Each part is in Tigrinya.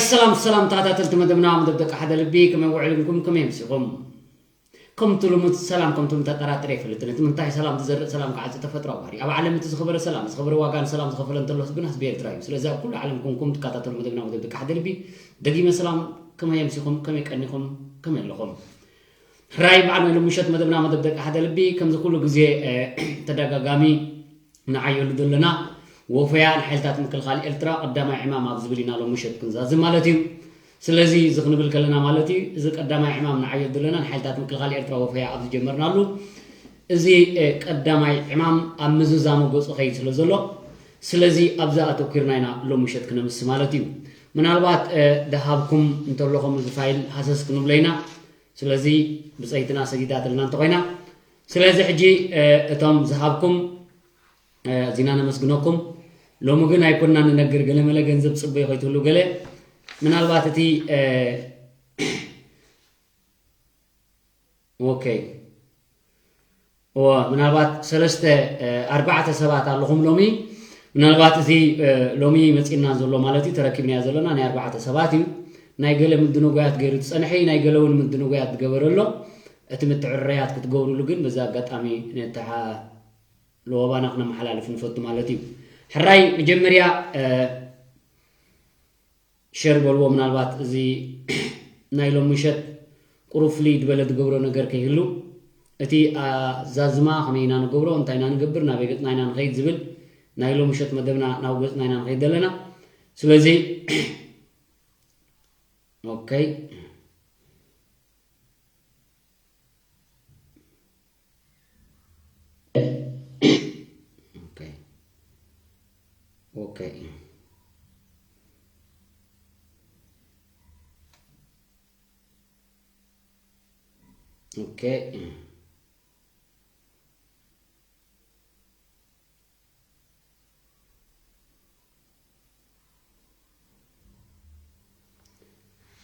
ሰላም ሰላም ተኸታተልቲ መደብና፣ መደብ ደቂ ሓደ ልቢ፣ ከመይ ውዕልንኩም፣ ከመይ ኣምሲኹም? ከምቲ ልሙድ ሰላም ከምቲ ተጠራጥረ ይፈልጥን። እቲ ምንታይ ሰላም ዝዘርእ ሰላም ክዓጽ ተፈጥሮ ባህሪ። ኣብ ዓለም እቲ ዝኸበረ ሰላም፣ ዝኸበረ ዋጋ ንሰላም ዝኸፈለ እንተሎ ህዝብና ህዝቢ ኤርትራ እዩ። ስለዚ ኣብ ኩሉ ዓለም ኮንኩም ትከታተሉ መደብና፣ መደብ ደቂ ሓደ ልቢ፣ ደጊመ ሰላም፣ ከመይ ኣምሲኹም፣ ከመይ ቀኒኹም፣ ከመይ ኣለኹም? ሕራይ በዓል ናይ ሎምሸት መደብና፣ መደብ ደቂ ሓደ ልቢ፣ ከምዚ ኩሉ ግዜ፣ እ፣ ተደጋጋሚ ንዓየሉ ዘለና ወፈያ ንሓይልታት ምክልኻል ኤርትራ ቀዳማይ ዕማም ኣብ ዝብል ኢና ሎምሸት ክንዛዝም ማለት እዩ። ስለዚ እዚ ክንብል ከለና ማለት እዩ፣ እዚ ቀዳማይ ዕማም ንዓየሉ ዘለና ንሓይልታት ምክልኻል ኤርትራ ወፈያ ኣብ ዝጀመርናሉ፣ እዚ፣ እ፣ ቀዳማይ ዕማም ኣብ ምዝዛሙ ገጹ ኸይድ ስለ ዘሎ፣ ስለዚ ኣብዛ ኣተኲርና ኢና ሎምሸት ክነምስ ማለት እዩ። ምናልባት፣ እ፣ ደሃብኩም እንተለኹም እዚ ፋይል ሃሰስ ክንብሎ ኢና። ስለዚ ብጸይትና ሰጊዳትልና እንተኾይና፣ ስለዚ ሕጂ፣ እ፣ እቶም ዝሃብኩም፣ እ፣ ኣዚና ነመስግነኩም። ሎሚ ግን ኣይኮንና ንነግር፣ ገለመለ ገንዘብ ጽበዩ ከይትብሉ ገለ። ምናልባት እቲ፣ እ፣ ኦኬ። እወ፣ ምናልባት ሰለስተ፣ እ፣ ኣርባዕተ ሰባት ኣለኹም ሎሚ። ምናልባት እዚ፣ እ፣ ሎሚ መጺእና ዘሎ ማለት እዩ፣ ተረኪብናዮ ዘለና ናይ ኣርባዕተ ሰባት እዩ። ናይ ገለ ምድንጓያት ገይሩ ዝጸንሐ እዩ፣ ናይ ገለ እውን ምድንጓያት ዝገበረ ኣሎ። እቲ ምትዕርራያት ክትገብሩሉ ግን በዚ ኣጋጣሚ ነተሓ-፣ ለወባና ክነመሓላልፍ ንፈቱ ማለት እዩ። ሕራይ መጀመርያ፣ እ፣ ሸር በልዎ። ምናልባት እዚ ናይ ሎሚ ምሸት ቁሩብ ፍልይ ዝበለ ዝገብሮ ነገር ከይህሉ፣ እቲ ኣዛዝማ ከመይ ኢና ንገብሮ፣ እንታይ ኢና ንገብር፣ ናበይ ገጽና ኢና ንኸይድ ዝብል ናይ ሎሚ ምሸት መደብና ናብ ገጽና ኢና ንኸይድ ዘለና። ስለዚ፣ ኦኬ። ኦኬ። ኦኬ። ኦኬ።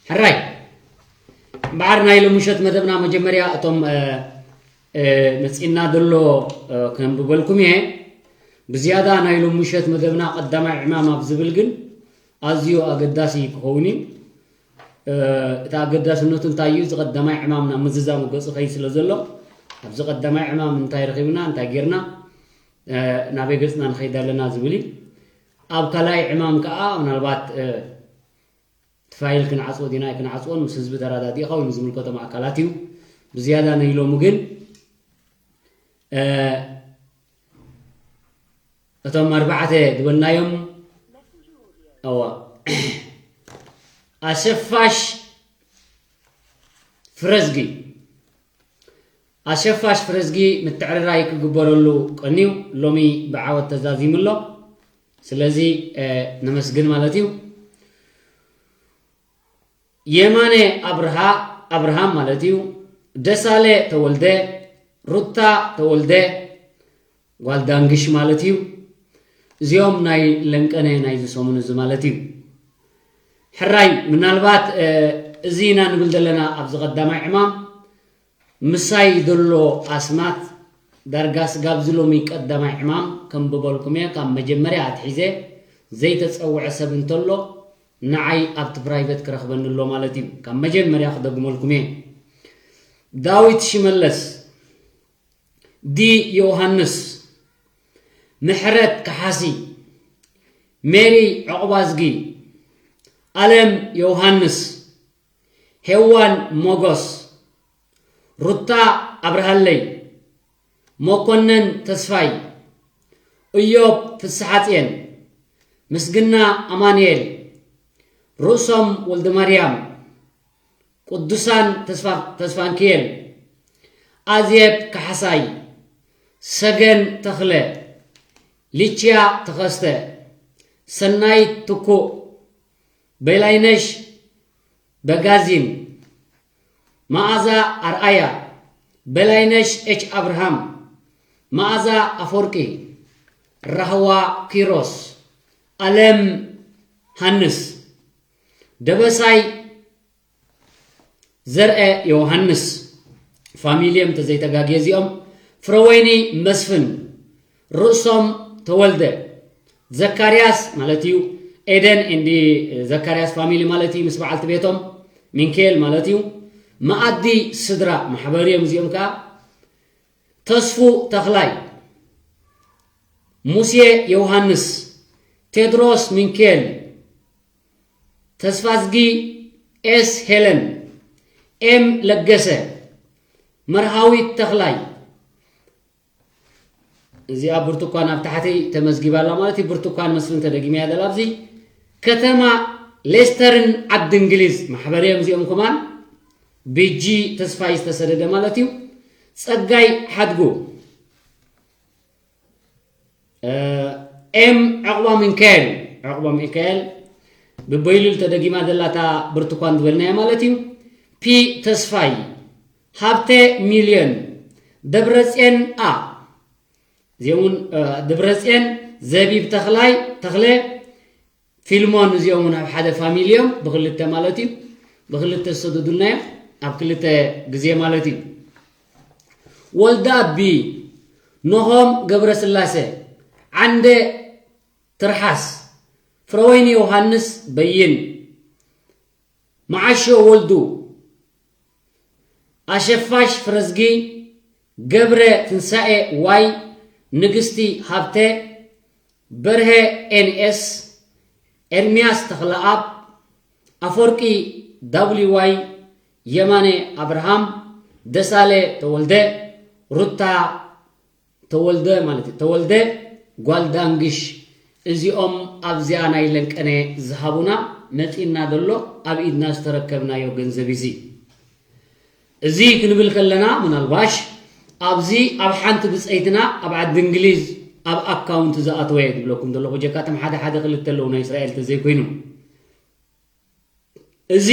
ሕራይ፣ እምበኣር ናይ ሎምሸት መደብና መጀመርያ እቶም፣ እ፣ እ፣ መጺእና ዘሎ፣ እ፣ ክነንብበልኩም እየ። ብዝያዳ ናይ ሎምሸት መደብና ቀዳማይ ዕማም ኣብ ዝብል ግን ኣዝዩ ኣገዳሲ ክኸውን እዩ። እ፣ እቲ ኣገዳስነቱ እንታይ እዩ? እዚ ቀዳማይ ዕማም ናብ ምዝዛሙ ገጹ ከይድ ስለ ዘሎ፣ ኣብዚ ቀዳማይ ዕማም እንታይ ረኺብና፣ እንታይ ጌርና፣ እ፣ ናበይ ገጽና ንኸይድ ኣለና ዝብል እዩ። ኣብ ካልኣይ ዕማም ከኣ ምናልባት፣ እ፣ እቲ ፋይል ክንዓጽዎ ዲና ኣይክንዓጽዎን ምስ ህዝቢ ተረዳዲእካ ወይ ምስ ዝምልከቶም ኣካላት እዩ። ብዝያዳ ናይ ሎሚ ግን፣ እ፣ እቶም ኣርባዕተ ዝበልናዮም፣ እዋ፣ ኣሸፋሽ ፍረዝጊ፣ ኣሸፋሽ ፍረዝጊ ምትዕርራይ ክግበረሉ ቀንዩ ሎሚ ብዓወት ተዛዚሙ ኣሎ። ስለዚ፣ እ፣ ነመስግን ማለት እዩ። የማነ ኣብርሃ፣ ኣብርሃም ማለት እዩ። ደሳለ ተወልደ፣ ሩታ ተወልደ፣ ጓል ዳንግሽ ማለት እዩ። እዚኦም ናይ ለንቀነ ናይዚ ሰሙን እዚ ማለት እዩ። ሕራይ፣ ምናልባት፣ እ፣ እዚ ኢና ንብል ዘለና ኣብዚ ቀዳማይ ዕማም፣ ምሳይ ዘሎ ኣስማት ዳርጋ ስጋብ እዚ ሎሚ ቀዳማይ ዕማም ከንብበልኩም እየ። ካብ መጀመርያ ኣትሒዘ ዘይተጸውዐ ሰብ እንተሎ ንዓይ ኣብቲ ፕራይቨት ክረኽበኒ ኣሎ ማለት እዩ። ካብ መጀመርያ ክደግመልኩም እየ። ዳዊት ሽመለስ፣ ዲ ዮሃንስ፣ ምሕረት ከሓሲ፣ ሜሪ ዕቑባዝጊ፣ ኣለም ዮሃንስ፣ ሄዋን ሞጎስ፣ ሩታ ኣብርሃለይ፣ መኮነን ተስፋይ፣ እዮብ ፍስሓጽየን፣ ምስግና ኣማኑኤል፣ ርእሶም ወልደማርያም፣ ቅዱሳን ተስፋ-፣ ተስፋንኪኤል፣ ኣዜብ ካሕሳይ፣ ሰገን ተኽለ፣ ሊችያ ተኸስተ፣ ሰናይት ትኩእ፣ በላይነሽ በጋዚን፣ መኣዛ ኣርኣያ፣ በላይነሽ ኤች ኣብርሃም፣ መኣዛ ኣፈወርቂ፣ ራህዋ ኪሮስ፣ ኣለም ሃንስ፣ ደበሳይ ዘርአ ዮሃንስ፣ ፋሚልዮም እንተዘይተጋግየ እዚኦም፣ ፍረወይኒ መስፍን፣ ርእሶም ተወልደ፣ ዘካርያስ ማለት እዩ፣ ኤደን and ዘካርያስ ፋሚሊ ማለት እዩ፣ ምስ በዓልቲ ቤቶም ሚንኬል ማለት እዩ። መኣዲ ስድራ ማሕበር እዮም እዚኦም ከዓ። ተስፉ ተኽላይ፣ ሙሴ ዮሃንስ፣ ቴድሮስ ሚንኬል፣ ተስፋዝጊ ኤስ ሄለን፣ ኤም ለገሰ፣ መርሃዊት ተኽላይ። እዚኣ ብርቱኳን ኣብ ታሕቲ ተመዝጊባ ኣላ ማለት እዩ። ብርቱኳን መስፍን ተደጊማ እያ ዘላ ኣብዚ። ከተማ ሌስተርን ዓዲ እንግሊዝ ማሕበር እዮም እዚኦም ከማን። ቢጂ ተስፋይ ዝተሰደደ ማለት እዩ። ጸጋይ ሓድጉ፣ ኤም ዕቑባ ሚካኤል፣ ዕቑባ ሚካኤል ብበይሉል ተደጊማ ዘላታ ብርቱኳን ዝበልናያ ማለት እዩ። ፒ ተስፋይ፣ ሃብተ ሚልዮን፣ ደብረጽዮን ኣ፣ እዚኦም እውን ደብረጽዮን፣ ዘቢብ ተኽላይ፣ ተኽለ፣ ፊልሞን፣ እዚኦም እውን ኣብ ሓደ ፋሚሊ እዮም። ብክልተ ማለት እዩ። ብክልተ ዝሰደዱልና እዮም፣ ኣብ ክልተ ግዜ ማለት እዩ። ወልደ ኣቢ፣ ኖሆም ገብረስላሴ፣ ዓንደ ትርሓስ፣ ፍረወይኒ ዮሃንስ በይን፣ መዓሾ ወልዱ፣ ኣሸፋሽ ፍረዝጊ፣ ገብረ ትንሳኤ ዋይ፣ ንግስቲ ሃብተ፣ በርሀ ኤንኤስ፣ ኤርምያስ ተኽለኣብ፣ ኣፈወርቂ ዳብሊዋይ፣ የማነ ኣብርሃም፣ ደሳለ ተወልደ፣ ሩታ ተወልደ ማለት እዩ። ተወልደ ጓል ዳንግሽ፣ እዚኦም ኣብዚኣ ናይ ለንቀነ ዝሃቡና መፂና ዘሎ ኣብ ኢድና ዝተረከብናዮ ገንዘብ እዚ። እዚ ክንብል ከለና ምናልባሽ ኣብዚ ኣብ ሓንቲ ብፀይትና ኣብ ዓዲ እንግሊዝ ኣብ ኣካውንት ዝኣተወ እየ ዝብለኩም ዘለኹ። ጀካቶም ሓደ ሓደ ክልተ ኣለዉ ናይ እስራኤል ተዘይኮይኑ። እዚ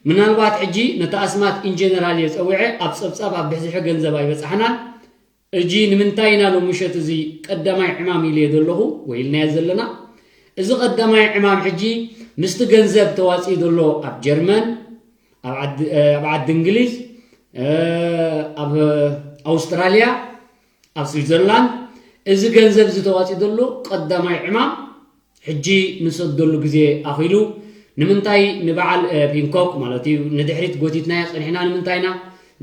ምናልባት ሕጂ ነቲ ኣስማት ኢንጀነራል እየ ጸዊዐ፣ ኣብ ጸብጻብ ኣብ ብዝሒ ገንዘብ ኣይበጻሕናን። እጂ ንምንታይ ኢና ሎም ምሸት እዚ ቀዳማይ ዕማም ኢለ ዘለኹ ወይ ኢልናዮ ዘለና? እዚ ቀዳማይ ዕማም ሕጂ ምስቲ ገንዘብ ተዋጺኡ ዘሎ ኣብ ጀርመን፣ ኣብ ዓዲ፣ ኣብ ዓዲ እንግሊዝ፣ ኣብ ኣውስትራልያ፣ ኣብ ስዊዘርላንድ፣ እዚ ገንዘብ እዚ ተዋጺኡ ዘሎ ቀዳማይ ዕማም ሕጂ ንሰደሉ ግዜ ኣኺሉ። ንምንታይ ንበዓል ፒንኮክ ማለት እዩ ንድሕሪት ጎቲትናዮ ጸኒሕና? ንምንታይ ኢና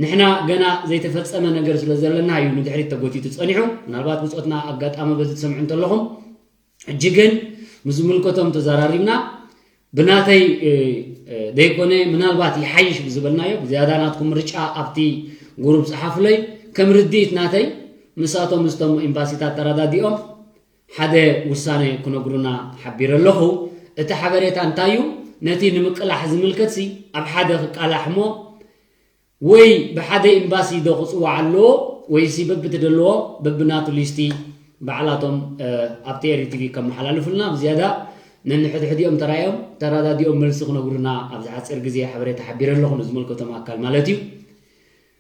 ንሕና ገና ዘይተፈጸመ ነገር ስለ ዘለና እዩ ንድሕሪት ተጎቲቱ ጸኒሑ። ምናልባት ብጾትና ኣጋጣሚ በዚ ትሰምዑ እንተለኹም፣ ሕጂ ግን ምስ ዝምልከቶም ተዘራሪብና። ብናተይ ዘይኮነ ምናልባት ይሓይሽ ብዝበልናዮ ብዝያዳ ናትኩም ምርጫ ኣብቲ ጉሩብ ጸሓፉለይ። ከም ርድኢት ናተይ ምስኣቶም ምስቶም ኤምባሲታት ተረዳዲኦም ሓደ ውሳነ ክነግሩና ሓቢረ ኣለኹ። እቲ ሓበሬታ እንታይ እዩ? ነቲ ንምቅላሕ ዝምልከትሲ ኣብ ሓደ ክቃላሕ እሞ ወይ ብሓደ ኤምባሲ ዶ ክጽዋዕ ኣለዎ ወይሲ በብትደለዎ በብናቱ ሊስቲ ባዕላቶም ኣብቲ ኤሪ ቲቪ ከመሓላልፉልና ብዝያዳ ነንሕድሕዲኦም ተራዮም ተራዳዲኦም መልሲ ክነግሩና ኣብዚ ሓፂር ግዜ ሓበሬታ ሓቢረ ኣለኹ ንዝመልከቶም ኣካል ማለት እዩ።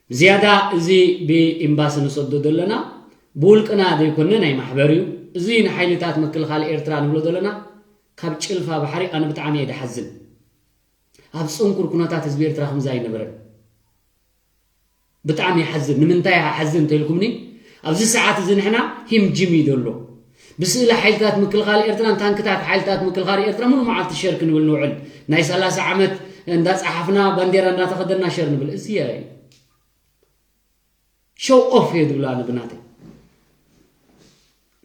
ብዝያዳ እዚ ብኤምባሲ ንሰዶ ዘለና ብውልቅና ዘይኮነ ናይ ማሕበር እዩ። እዚ ንሓይልታት ምክልኻል ኤርትራ ንብሎ ዘለና ካብ ጭልፋ ባሕሪ ኣነ ብጣዕሚ እየ ድሓዝን። ኣብ ጽንኩር ኩነታት ህዝቢ ኤርትራ ከምዚ ኣይነበረን። ብጣዕሚ ይሓዝን። ንምንታይ ይሓዝን እንተኢልኩምኒ፣ ኣብዚ ሰዓት እዚ ንሕና ሂም ጂም እዩ ዘሎ። ብስእሊ ሓይልታት ምክልኻል ኤርትራን ታንክታት ሓይልታት ምክልኻል ኤርትራ ሙሉ መዓልቲ ሸር ክንብል ንውዕል። ናይ ሰላሳ ዓመት እንዳጸሓፍና ባንዴራ እንዳተኸደና ሸር ንብል። እዚ የ-፣ ሾው ኦፍ እየ ዝብል ኣነ ብናተይ።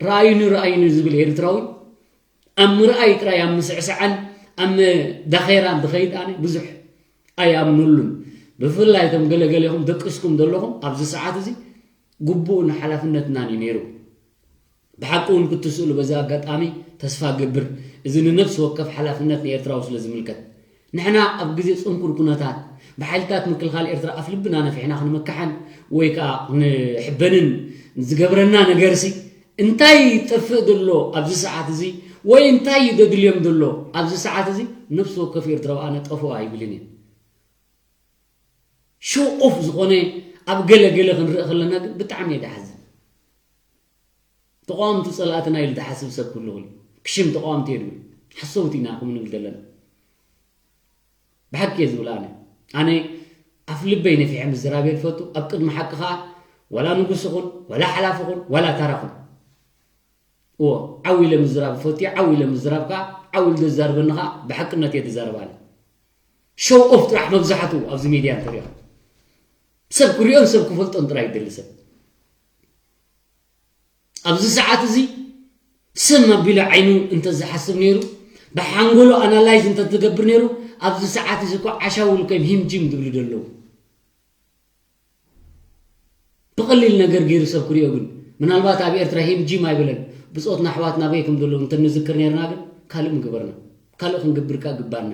ረኣዩኒ ረኣዩኒ ዝብል ኤርትራዊ ኣብ ምርኣይ ጥራይ ኣብ ምስዕሳዓን ኣብ ዳኼራን ዝኸይድ ኣነ ብዙሕ ኣይኣምነሉን። ብፍላይ እቶም ገለገሌኹም ደቂስኩም ዘለኹም ኣብዚ ሰዓት እዚ ግቡእን ሓላፍነትናን እዩ ነይሩ። ብሓቂ እውን ክትስእሉ በዚ ኣጋጣሚ ተስፋ ገብር። እዚ ንነፍሲ ወከፍ ሓላፍነት ንኤርትራዊ ስለ ዝምልከት። ንሕና ኣብ ግዜ ጽንኩር ኩነታት ብሓይልታት ምክልኻል ኤርትራ ኣፍ ልብና ነፊሕና ክንምካሕን ወይ ከኣ ክንሕበንን ዝገብረና ነገርሲ እንታይ ይጠፍእ ዘሎ ኣብዚ ሰዓት እዚ ወይ እንታይ እዩ ዘድልዮም ዘሎ ኣብዚ ሰዓት እዚ ነፍሲ ወከፍ ኤርትራዊ ኣነ ጠፍኦ ኣይብልን እየ። ሾው ኦፍ ዝኾነ ኣብ ገለ ገለ ክንርኢ ከለና ግን ብጣዕሚ እየ ዝሓዝን። ተቃወምቲ ጸላእትና ኢሉ ዝሓስብ ሰብ ኩሉ ኩሉ ክሽም ተቃወምቲ እየ ዝብል። ሓሰውቲ ኢና ከም ንብል ዘለና። ብሓቂ እየ ዝብል ኣነ። ኣነ ኣፍ ልበይ ነፊሐ ምዝራብ እየ ዝፈቱ። ኣብ ቅድሚ ሓቂ ከኣ ዋላ ንጉስ ኹን፣ ዋላ ሓላፊ ኹን፣ ዋላ ታራ ኹን። እዎ፣ ዓው ኢለ ምዝራብ እፈቱ እየ። ዓው ኢለ ምዝራብ ከኣ ዓውል ዘዛርበኒ ከዓ ብሓቅነት እየ ዝዛረብ ኣነ። ሾው ኦፍ ጥራሕ መብዛሕትኡ ኣብዚ ሚድያ እንተሪኦ ሰብ ክሪኦን ሰብ ክፈልጦን ጥራይ ይደሊ ሰብ። ኣብዚ ሰዓት እዚ ስም ኣቢሉ ዓይኑ እንተዝሓስብ ነይሩ፣ ብሓንጎሎ ኣናላይዝ እንተትገብር ነይሩ፣ ኣብዚ ሰዓት እዚ እኮ ዓሻውል ኮይም ሂም ጂም ዝብሉ ዘለዉ። ብቐሊል ነገር ገይሩ ሰብ ክሪኦ ግን ምናልባት ኣብ ኤርትራ ሂም ጂም ኣይበለን። ብጾትና ኣሕዋትና በይ ከም ዘለዉ እንተንዝክር ነይርና ግን ካልእ ምገበርና። ካልእ ክንገብር ከኣ ግባርና።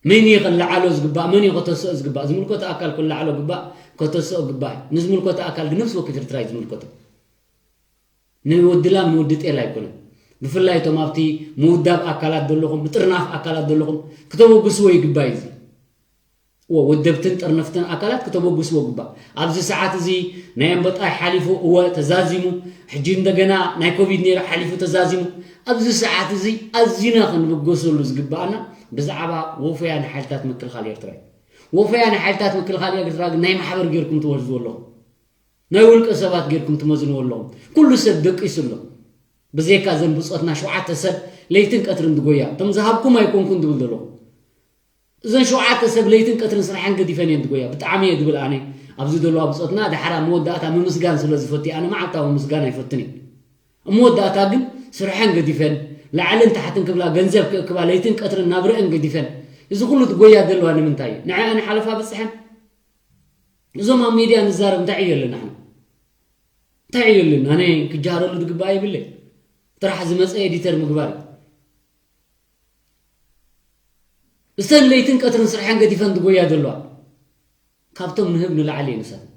መን እዩ ከለዓሎ ዝግባእ፣ መን እዩ ከተስኦ ዝግባእ? ዝምልከቶ ኣካል ከለዓሎ ግባእ፣ ከተስኦ ግባእ። ንዝምልከቶ ኣካል ግን ነፍሲ ወከፍ ኤርትራ እዩ ዝምልከቶ። ንወዲ ላም ንወዲ ጤል ኣይኮነን። ብፍላይ እቶም ኣብቲ ምውዳብ ኣካላት ዘለኹም፣ ምጥርናፍ ኣካላት ዘለኹም ክተበግስዎ ይግባእ እዩ። እወ፣ ወደብትን ጠርነፍትን ኣካላት ክተበግስዎ ግባእ። ኣብዚ ሰዓት እዚ ናይ ኣንበጣ ሓሊፉ፣ እወ፣ ተዛዚሙ። ሕጂ እንደገና ናይ ኮቪድ ነይሩ ሓሊፉ ተዛዚሙ። ኣብዚ ሰዓት እዚ ኣዚና ክንብገሰሉ ዝግባኣና ብዛዕባ ወፈያ ንሓይልታት ምክልኻል ኤርትራ እዩ። ወፈያ ንሓይልታት ምክልኻል ኤርትራ ግን ናይ ማሕበር ጌርኩም ትወስድዎ ኣለኹም። ናይ ውልቀ ሰባት ጌርኩም ትመዝንዎ ኣለኹም። ኩሉ ሰብ ደቂሱ ኣሎ። ብዘይካ እዘን ብጾትና ሸውዓተ ሰብ ለይትን ቀትርን ዝጎያ፣ እቶም ዝሃብኩም ኣይኮንኩን ዝብል ዘለኹ። እዘን ሸውዓተ ሰብ ለይትን ቀትርን ስራሐን ገዲፈን እየን ዝጎያ። ብጣዕሚ እየ ዝብል ኣነ። ኣብዚ ዘለዋ ብጾትና ደሓራ መወዳእታ ምምስጋን ስለ ዝፈቱ እየ። ኣነ መዓልታዊ ምምስጋን ኣይፈቱን እየ። ኣብ መወዳእታ ግን ስርሐን ገዲፈን፣ ላዕልን ታሕትን ክብላ፣ ገንዘብ ክእክባ፣ ለይትን ቀትርን ናብረአን ገዲፈን፣ እዚ ኩሉ ዝጎያ ዘለዋ ንምንታይ እዩ? ንዐአን ሓለፋ በጽሐን? እዞም ኣብ ሚድያ ንዛረብ እንታይ ዕዮ ኣለና ንሕና? እንታይ ዕዮ ኣለና? ኣነ ክጀሃረሉ ዝግባእ የብለይ። ጥራሕ ዝመጸ ኤዲተር ምግባር እዩ። እስተን ለይትን ቀትርን ስርሐን ገዲፈን ዝጎያ ዘለዋ፣ ካብቶም ንህብ ንላዕሊ እየን ንሳተን።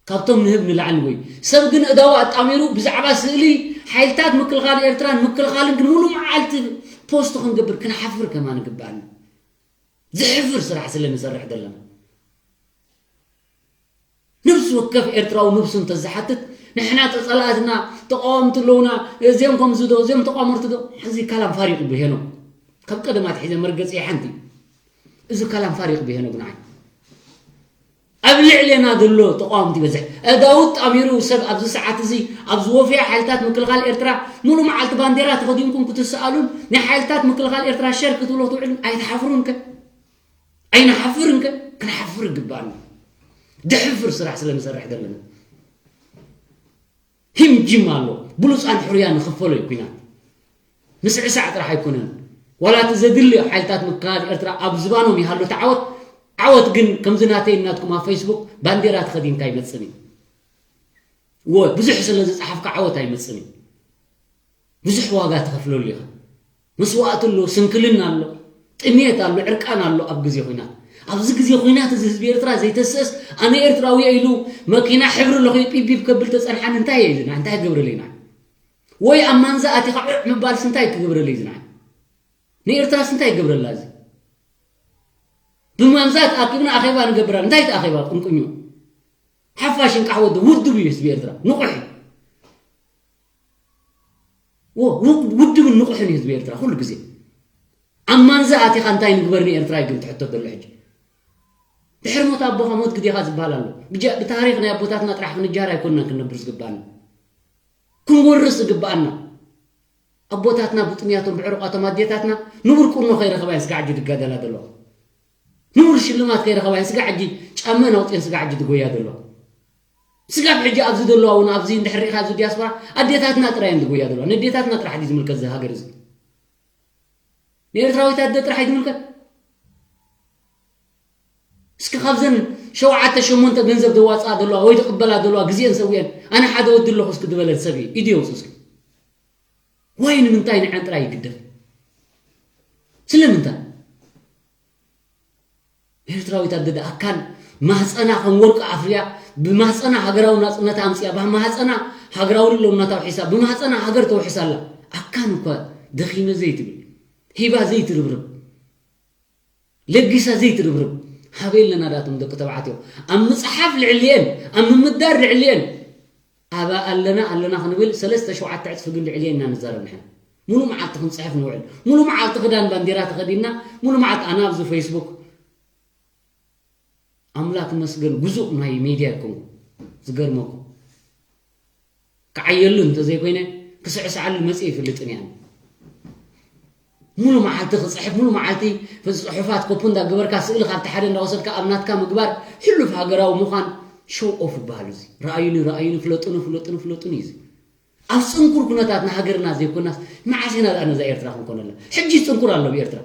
ካብቶም ንህብ ንላዕሊ ወይ ሰብ ግን እዳዋ ኣጣሚሩ ብዛዕባ ስእሊ ሓይልታት ምክልኻል ኤርትራን ምክልኻልን ግን ሙሉ መዓልቲ ፖስት ክንገብር ክንሓፍር ከማን ይግባኣና። ዘሕፍር ስራሕ ስለ ንሰርሕ ዘለና። ነፍሲ ወከፍ ኤርትራዊ ነብሱ እንተዝሓትት፣ ንሕና ተጸላእትና፣ ተቃወምቲ ኣለውና፣ እዚኦም ከምዚ ዶ፣ እዚኦም ተቃወምቲ ዶ፣ ሕዚ ካላም ፋሪቅ ብሄኖ። ካብ ቀደም ኣትሒዘ መርገጺ ሓንቲ። እዚ ካላም ፋሪቅ ብሄኖ ግን ዓይ። ኣብ ልዕሌና ዘሎ ተቃወምቲ ይበዝሕ። ዳውድ ጣሚሩ ሰብ ኣብዚ ሰዓት እዚ ኣብ ዝወፍያ ሓይልታት ምክልኻል ኤርትራ ሙሉ መዓልቲ ባንዴራ ተኸዲንኩም ክትሰኣሉን ናይ ሓይልታት ምክልኻል ኤርትራ ሸር ክትብሎ ትውዕሉን ኣይትሓፍሩን ከ? ኣይንሓፍርን ከ? ክንሓፍር ይግባኣና። ድሕፍር ስራሕ ስለ ንሰርሕ ዘለና። ሂም ጂም ኣሎ። ብሉፃን ሕሩያ ንኽፈሎ እዩ ኲናት። ምስዕሳዕ ጥራሕ ኣይኮነን። ዋላ እቲ ዘድሊ ሓይልታት ምክልኻል ኤርትራ ኣብ ዝባኖም ይሃሉ እቲ ዓወት፣ ዓወት ግን ከምዚ ናተይ ናትኩም ኣብ ፌስቡክ ባንዴራ ተኸዲንካ ኣይመጽን እዩ። ወ-፣ ብዙሕ ስለ ዝጸሓፍካ ዓወት ኣይመጽን እዩ። ብዙሕ ዋጋ ትኸፍለሉ ኢኻ። መስዋእቲ ኣሎ፣ ስንክልና ኣሎ፣ ጥሜት ኣሎ፣ ዕርቃን ኣሎ ኣብ ግዜ ኹናት። ኣብዚ ግዜ ኹናት እዚ ህዝቢ ኤርትራ ዘይተስእስ፣ ኣነ ኤርትራዊ እየ ኢሉ መኪና ሕብሪ ለኺዩ ቢብ ቢብ ከብል ተጸንሓኒ እንታይ እየ ዝና-፣ እንታይ ክገብረለይ ኢና? ወይ ኣብ ማንዛ ኣቲኻ ዑዕ ምባልስ እንታይ ክገብረለይ ዝና? ንኤርትራስ እንታይ ይገብረላ እዚ? ብማንዛ ተኣኪብና ኣኼባ ንገብር ኣለና። እንታይ እቲ ኣኼባ? ቁንቁኞ። ሓፋሽ እንቃሕ ወዲ ውድብ እዩ ህዝቢ ኤርትራ። ንቑሕ እዩ። ወ-፣ ው-፣ ውድብን ንቑሕን እዩ ህዝቢ ኤርትራ ኩሉ ግዜ። ኣብ ማንዛ ኣቲኻ እንታይ ንግበር ንኤርትራ እዩ ግን ትሕቶ ዘሎ ሕጂ። ድሕሪ ሞት ኣቦኻ ሞት ግዴኻ ዝበሃል ኣሎ። ብጃ-፣ ብታሪኽ ናይ ኣቦታትና ጥራሕ ክንጃር ኣይኮንና ክንነብር ዝግባኣና። ክንወርስ ዝግባኣና። ኣቦታትና ብጥምያቶም ብዕሩቓቶም ኣዴታትና ንቡር ቁኖ ከይረኸባ እየን ስጋዕ ሕጂ ዝጋደላ ዘለዋ። ንቡር ሽልማት ከይረኸባ እየን ስጋዕ ሕጂ ጫመን ኣውፅኤን ስጋዕ ሕጂ ዝጎያ ዘለዋ። ስጋብ ሕጂ ኣብዚ ዘለዋ እውን ኣብዚ እንድሕር ርኢኻ ኣብዚ ዲያስፖራ ኣዴታትና ጥራይ እየን ዝጎያ ዘለዋ። ንኣዴታትና ጥራሕ ድዩ ዝምልከት እዚ ሃገር እዚ? ንኤርትራዊት ኣደ ጥራሕ እዩ ዝምልከት? እስኪ ካብዘን ሸውዓተ ሸሞንተ ገንዘብ ዘዋፅኣ ዘለዋ ወይ ዝቕበላ ዘለዋ ግዜአን ሰዊአን ኣነ ሓደ ወዲ ኣለኹ እስኪ ዝበለት ሰብ እዩ ኢዱ የውፅእ እስኪ። ወይ ንምንታይ ንዐን ጥራይ ይግደፍ? ስለምንታይ? ኤርትራዊት ኣደ ደኣ ኣካል ማህፀና ከም ወርቂ ኣፍርያ፣ ብማህፀና ሃገራዊ ናፅነት ኣምፅያ፣ ብማህፀና ሃገራዊ ልእሎና ተውሒሳ፣ ብማህፀና ሃገር ተውሒሳ ኣላ። ኣካን እኳ ደኺመ ዘይትብል፣ ሂባ ዘይትርብርብ፣ ለጊሳ ዘይትርብርብ፣ ሃበይ ኣለና ዳቶም ደቂ ተባዕትዮ። ኣብ ምፅሓፍ ልዕሊኤን፣ ኣብ ምምዳር ልዕሊኤን፣ ኣባ ኣለና ኣለና ክንብል ሰለስተ ሸውዓተ ዕፅፊ ግን ልዕሊኤን ኢና ንዛረብ ንሕና። ሙሉ መዓልቲ ክንፅሕፍ ንውዕል። ሙሉ መዓልቲ ክዳን ባንዴራ ተኸዲንና፣ ሙሉ መዓልቲ ኣነ ኣብዚ ፌስቡክ ኣምላክ መስገን ጉዙእ ናይ ሜድያ ይኮንኩ። ዝገርመኩ። ክዓየሉ እንተዘይኮይነ፣ ክስዕስዓሉ መጽእ ይፍልጥን እያን። ሙሉ መዓልቲ ክጽሕፍ፣ ሙሉ መዓልቲ ጽሑፋት ኮፒ እንዳገበርካ፣ ስእሊ ካብቲ ሓደ እንዳወሰድካ ኣብ ናትካ ምግባር፣ ሕሉፍ ሃገራዊ ምዃን፣ ሾው ኦፍ ይበሃል እዚ። ረኣዩኒ፣ ረኣዩኒ፣ ፍለጡኒ፣ ፍለጡኒ፣ ፍለጡኒ እዩ እዚ። ኣብ ጽንኩር ኩነታት ንሃገርና ዘይኮናስ፣ መዓስ ኢና ደኣ ነዛ ኤርትራ ክንኮነላ? ሕጂ ጽንኩር ኣሎ ኣብ ኤርትራ።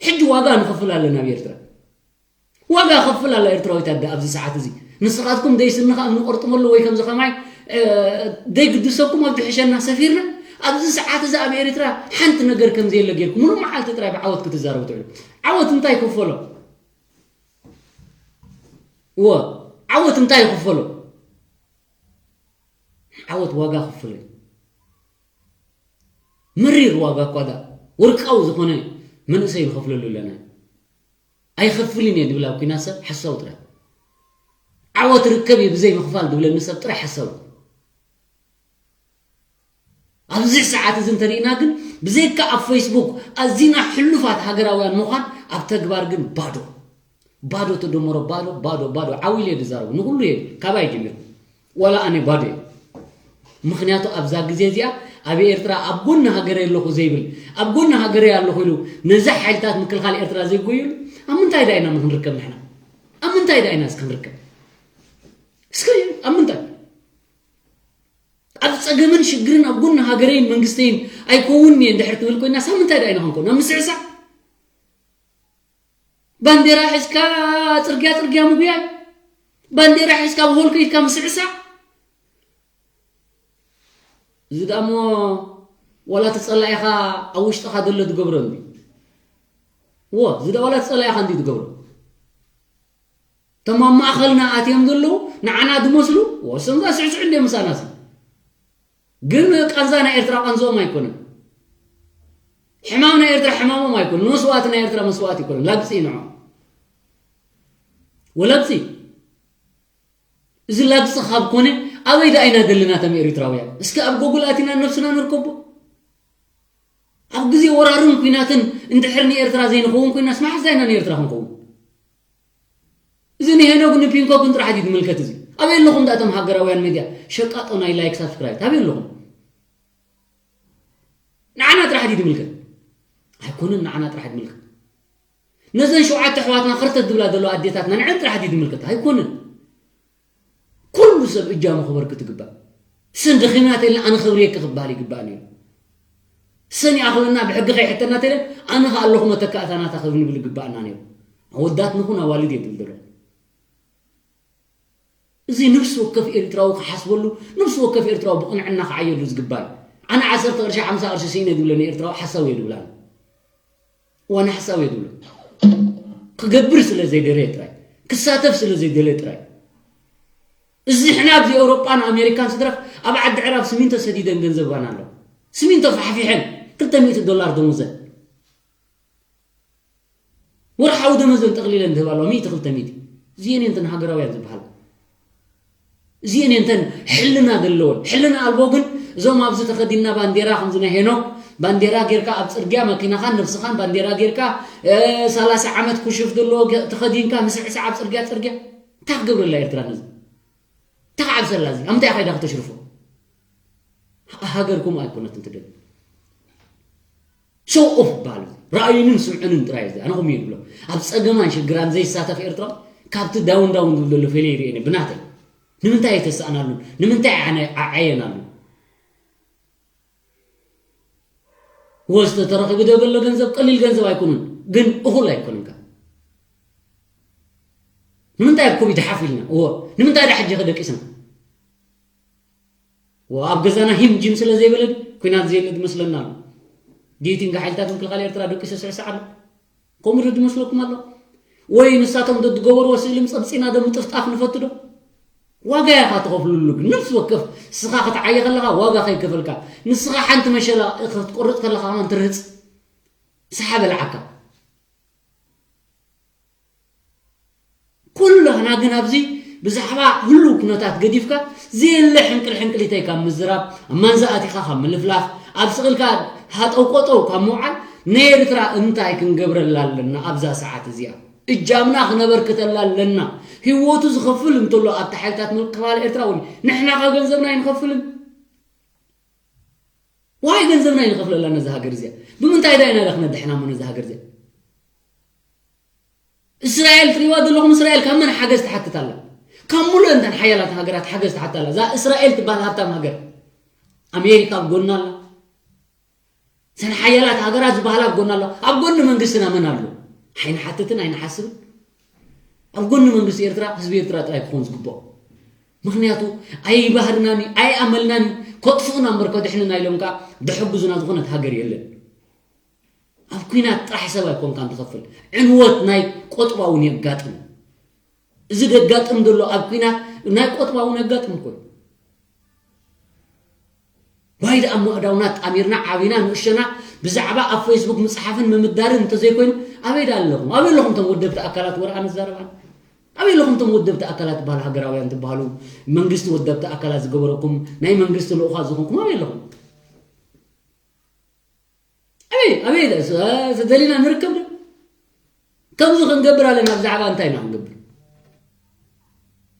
ሕጂ ዋጋ ንኸፍል ኣለና ኣብ ኤርትራ። ዋጋ ከፍል ኣላ ኤርትራዊት ኣደ ኣብዚ ሰዓት እዚ። ንስኻትኩም ደይስንኻ እምኒ ቆርጥመሉ ወይ ከምዚ ከማይ፣ እ፣ ደይግድሰኩም ኣብ ድሕሸና ሰፊርና፣ ኣብዚ ሰዓት እዚ ኣብ ኤርትራ ሓንቲ ነገር ከም ዘየለ ጌርኩም፣ ሙሉእ መዓልቲ ጥራይ ብዓወት ክትዛረቡ ትውዕሉ። ዓወት እንታይ ይክፈሎ? እወ፣ ዓወት እንታይ ይክፈሎ? ዓወት ዋጋ ክፍሎ እዩ። መሪር ዋጋ እኳ ደኣ ወርቃዊ ዝኾነ መንእሰይ ንኸፍለሉ ኣለና። ኣይኸፍልን እየ ዝብል ኣብ ኲናት ሰብ ሓሳዊ ጥራይ። ዓወት ርከብ እዩ ብዘይ ምኽፋል ዝብለኒ ሰብ ጥራይ ሓሳዊ። ኣብዚ ሰዓት እዚ እንተሪእና ግን ብዘይካ ኣብ ፌስቡክ ኣዚና ሕሉፋት ሃገራውያን ምዃን ኣብ ተግባር ግን ባዶ። ባዶ ተደመሮ ባዶ፣ ባዶ፣ ባዶ። ዓው ኢለ እየ ዝዛረቡ። ንኹሉ እየ፣ ካባይ ጀሚሩ። ዋላ ኣነ ባዶ እየ። ምኽንያቱ ኣብዛ ግዜ እዚኣ ኣብ ኤርትራ ኣብ ጎኒ ሃገረይ ኣለኹ ዘይብል፣ ኣብ ጎኒ ሃገረይ ኣለኹ ኢሉ ነዚ ሓይልታት ምክልኻል ኤርትራ ዘይጎየሉ፣ ኣብ ምንታይ ደኣ ኢና ክንርከብ ንሕና? ኣብ ምንታይ ደኣ ኢና እስኪ ክንርከብ? እስከ ኣብ ምንታይ? ኣብ ጸገምን ሽግርን ኣብ ጎኒ ሃገረይን መንግስተይን ኣይከውንን እየ እንድሕር ትብል ኮይና፣ ሳብ ምንታይ ደኣ ኢና ክንከውን? ኣብ ምስዕሳዕ? ባንዴራ ሒዝካ ጽርግያ ጽርግያ ምጉያይ? ባንዴራ ሒዝካ ኣብ ሆል ከይድካ ምስዕሳዕ? እዚ ደኣ እሞ ዋላ እቲ ጸላኢኻ ኣብ ውሽጥኻ ዘሎ ትገብሮ እንዲ። እዎ፣ እዚ ደኣ ዋላ እቲ ጸላኢኻ እንዲ ትገብሮ። እቶም ኣብ ማእኸልና ኣትዮም ዘለዉ ንዓና ዝመስሉ፣ እዎ፣ እሶም እዛ ስዕስዕ እንድዮም ምሳናሲ። ግን ቃንዛ ናይ ኤርትራ ቃንዝኦም ኣይኮነን። ሕማም ናይ ኤርትራ ሕማሞም ኣይኮነን። መስዋእቲ ናይ ኤርትራ መስዋእቲ ኣይኮነን። ላግጺ እዩ ንዕኦም። ወላግጺ። እዚ ላግጺ ካብ ኮነ ኣበይ ደኣ ኢና ዘለና እቶም ኤሪትራውያን? እስከ ኣብ ጎግል ኣቲና ነብስና ንርከቦ። ኣብ ግዜ ወራርን ኲናትን እንድሕር ንኤርትራ ዘይንኸውን ኮይናስ መዓስ ኢና ንኤርትራ ክንኸውን? እዚ ንሄኖግ ንፒንኮክን ጥራሕ ድዩ ዝምልከት እዚ? ኣበይ ኣለኹም ደኣ እቶም ሃገራውያን ሚድያ? ሸቃጦ ናይ ላይክ ሳብስክራይብ ኣበይ ኣለኹም? ንዓና ጥራሕ ድዩ ዝምልከት? ኣይኮነን ንዓና ጥራሕ ዝምልከት። ነዘን ሸውዓተ ኣሕዋትና ኸርተት ዝብላ ዘለዋ ኣዴታትና ንዐን ጥራሕ ድዩ ዝምልከት? ኣይኮነን። ኩሉ ሰብ እጃሙ ክበርክት ይግባእ። ሰን ደኺምና ተይልና ኣነ ኸብርየኪ ክበሃል ይግባእ ነይሩ። ሰን ይኣኽለና ብሕጊ ከይሕተና ተይለን ኣነ ኸኣ ኣለኹ መተካእታ ናታ ክንብል ይግባእና ነይሩ። ኣወዳት ንኹን ኣዋልድ እየ ዝብል ዘለኹ። እዚ ነፍሲ ወከፍ ኤርትራዊ ክሓስበሉ፣ ነፍሲ ወከፍ ኤርትራዊ ብቕንዕና ክዓየሉ ዝግባእ። ኣነ ዓሰርተ ቅርሺ፣ ሓምሳ ቅርሺ ስኢነ ዝብለኒ ኤርትራዊ ሓሳዊ እየ ዝብል ኣነ። ዋና ሓሳዊ እየ ዝብሎ። ክገብር ስለ ዘይደለየ ጥራይ፣ ክሳተፍ ስለ ዘይደለየ ጥራይ። እዚ ሕና ኣብዚ ኤውሮጳን ኣሜሪካን ስድረፍ ኣብ ዓዲ ዕራብ ስሚንቶ ሰዲደን ገንዘብ ባና ኣሎ። ስሚንቶ ፋሕፊሐን ክልተ ሚእቲ ዶላር ደሞዘን። ወርሓዊ ደመዘን ጠቕሊለን ዝህባ ኣለዋ፣ ሚእቲ ክልተ ሚእቲ። እዚአን እየን እተን ሃገራውያን ዝበሃላ። እዚአን እየን እተን ሕልና ዘለወን። ሕልና ኣልቦ ግን እዞም ኣብዚ ተኸዲንና ባንዴራ ከምዚ ናይ ሄኖክ ባንዴራ ጌርካ ኣብ ጽርግያ መኪናኻን ነብስኻን ባንዴራ ጌርካ፣ እ፣ ሰላሳ ዓመት ኩሽፍ ዘለዎ ገ-፣ ተኸዲንካ ምስዕሳዕ ኣብ ጽርግያ፣ ጽርግያ። እንታይ ክገብረላ ኤርትራ ነዚ? እንታይ ክዓብሰላ እዚ? ኣብ ምንታይ ከይዳ ክተሽርፎ? ሃ-፣ ሃገርኩም ኣይኮነትን ትደልዩ። ሾው ኦፍ ይበሃል። ረኣዩንን ስምዑንን ጥራይ እዩ። ኣነ ከምኡ እየ ዝብሎ። ኣብ ጸገማን ሽግራን ዘይሳተፍ ኤርትራዊ ካብቲ ዳውን ዳውን ዝብል ዘሎ ፈልየ ይርእየኒ ብናተይ። ንምንታይ ኣይተሳእናሉን? ንምንታይ ኣነ-፣ ኣዓየናሉ? ወስተ ተረኺቡ ዶ ዘሎ ገንዘብ ቀሊል ገንዘብ ኣይኮነን፣ ግን እኹል ኣይኮነን ከ። ንምንታይ ኣብ ኮቪድ ሓፍ ኢልና? እዎ፣ ንምንታይ ዳ ሕጂ ከ ደቂስና? ወ-፣ ኣብ ገዛና ሂም ጂም ስለ ዘይበለ ኲናት ዘየለ ዝመስለና ኣሎ። ዲዩ ትንካ ሓይልታት ምክልኻል ኤርትራ ደቂሱ ስዕስዕ ኣሎ? ከምኡ ዶ ዝመስለኩም ኣሎ? ወይ ንሳቶም ዶ ዝገበርዎ ስእሊ ምጸብጺና ዶ ምጥፍጣፍ ንፈቱ ዶ? ዋጋ ኢኻ ትኸፍልሉ፣ ግን ነፍሲ ወከፍ ስኻ ክትዓየ ከለኻ ዋጋ ከይከፈልካ፣ ንስኻ ሓንቲ መሸላ ክትቆርጽ ከለኻ ከማን ትርህጽ። ስሓ በልዓካ። ኩላህና ግን ኣብዚ ብዛዕባ ህሉው ኩነታት ገዲፍካ፣ ዘየለ ሕንቅል ሕንቅሊተይ ካብ ምዝራብ፣ ኣብ ማንዛ ኣቲኻ ካብ ምልፍላፍ፣ ኣብ ስቕ ኢልካ ሃጠው ቆጠው ካብ ምውዓል፣ ንኤርትራ እንታይ ክንገብረላ ኣለና ኣብዛ ሰዓት እዚኣ? እጃምና ክነበርክተላ ኣለና። ህይወቱ ዝኸፍል እንተሎ ኣብቲ ሓይልታት ምክልኻል ኤርትራ እውን ንሕና ከ ገንዘብና ኣይንኸፍልን? ዋይ ገንዘብና ይንኸፍለላ ነዚ ሃገር እዚኣ። ብምንታይ ዳ ኢና ዳ ክነድሕና እሞ ነዚ ሃገር እዚኣ? እስራኤል ትሪእዋ ዘለኹም፣ እስራኤል ካብ መን ሓገዝ ትሓትት ኣላ? ካብ ሙሉእ እንተን ሓያላት ሃገራት ሓገዝ ትሓትት ኣላ። እዛ እስራኤል ትበሃል ሃብታም ሃገር፣ ኣሜሪካ ኣብ ጎና ኣላ። እተን ሓያላት ሃገራት ዝበሃላ ኣብ ጎና ኣላ። ኣብ ጎኒ መንግስትና መን ኣሎ? ኣይንሓትትን ኣይንሓስብን። ኣብ ጎኒ መንግስቲ ኤርትራ ህዝቢ ኤርትራ ጥራይ ክኾን ዝግብኦ። ምኽንያቱ ኣይባህርናን እዩ፣ ኣይኣመልናን እዩ። ከጥፍኡና እምበር ከድሕንና ኢሎም ከኣ ድሕግዙና ዝኾነት ሃገር የለን። ኣብ ኲናት ጥራሕ ሰብ ኣይኮንካን ትኸፍል። ዕንወት ናይ ቆጥባ እውን የጋጥም። እዚ ደጋጥም ዘሎ ኣብ ኲናት ናይ ቆጥባ እውን የጋጥም እኮ እዩ። ዋይ ደኣ እሞ ኣእዳውና ጣሚርና ዓቢና ንእሸና ብዛዕባ ኣብ ፌስቡክ ምጽሓፍን ምምዳርን እንተዘይኮይኑ ኣበይ ደኣ ኣለኹም? ኣበይ ኣለኹም እቶም ወደብቲ ኣካላት ወረኣ ንዛረባን? ኣበይ ኣለኹም እቶም ወደብቲ ኣካላት በሃል ሃገራውያን ትበሃሉ መንግስቲ ወደብቲ ኣካላት ዝገበረኩም ናይ መንግስቲ ልኡኻት ዝኾንኩም ኣበይ ኣለኹም? ኣበይ ኣበይ ደኣ ስ- ስ- ደሊና ንርከብ ዶ? ከምዚ ክንገብር ኣለና ብዛዕባ እንታይ ኢና ክንገብር?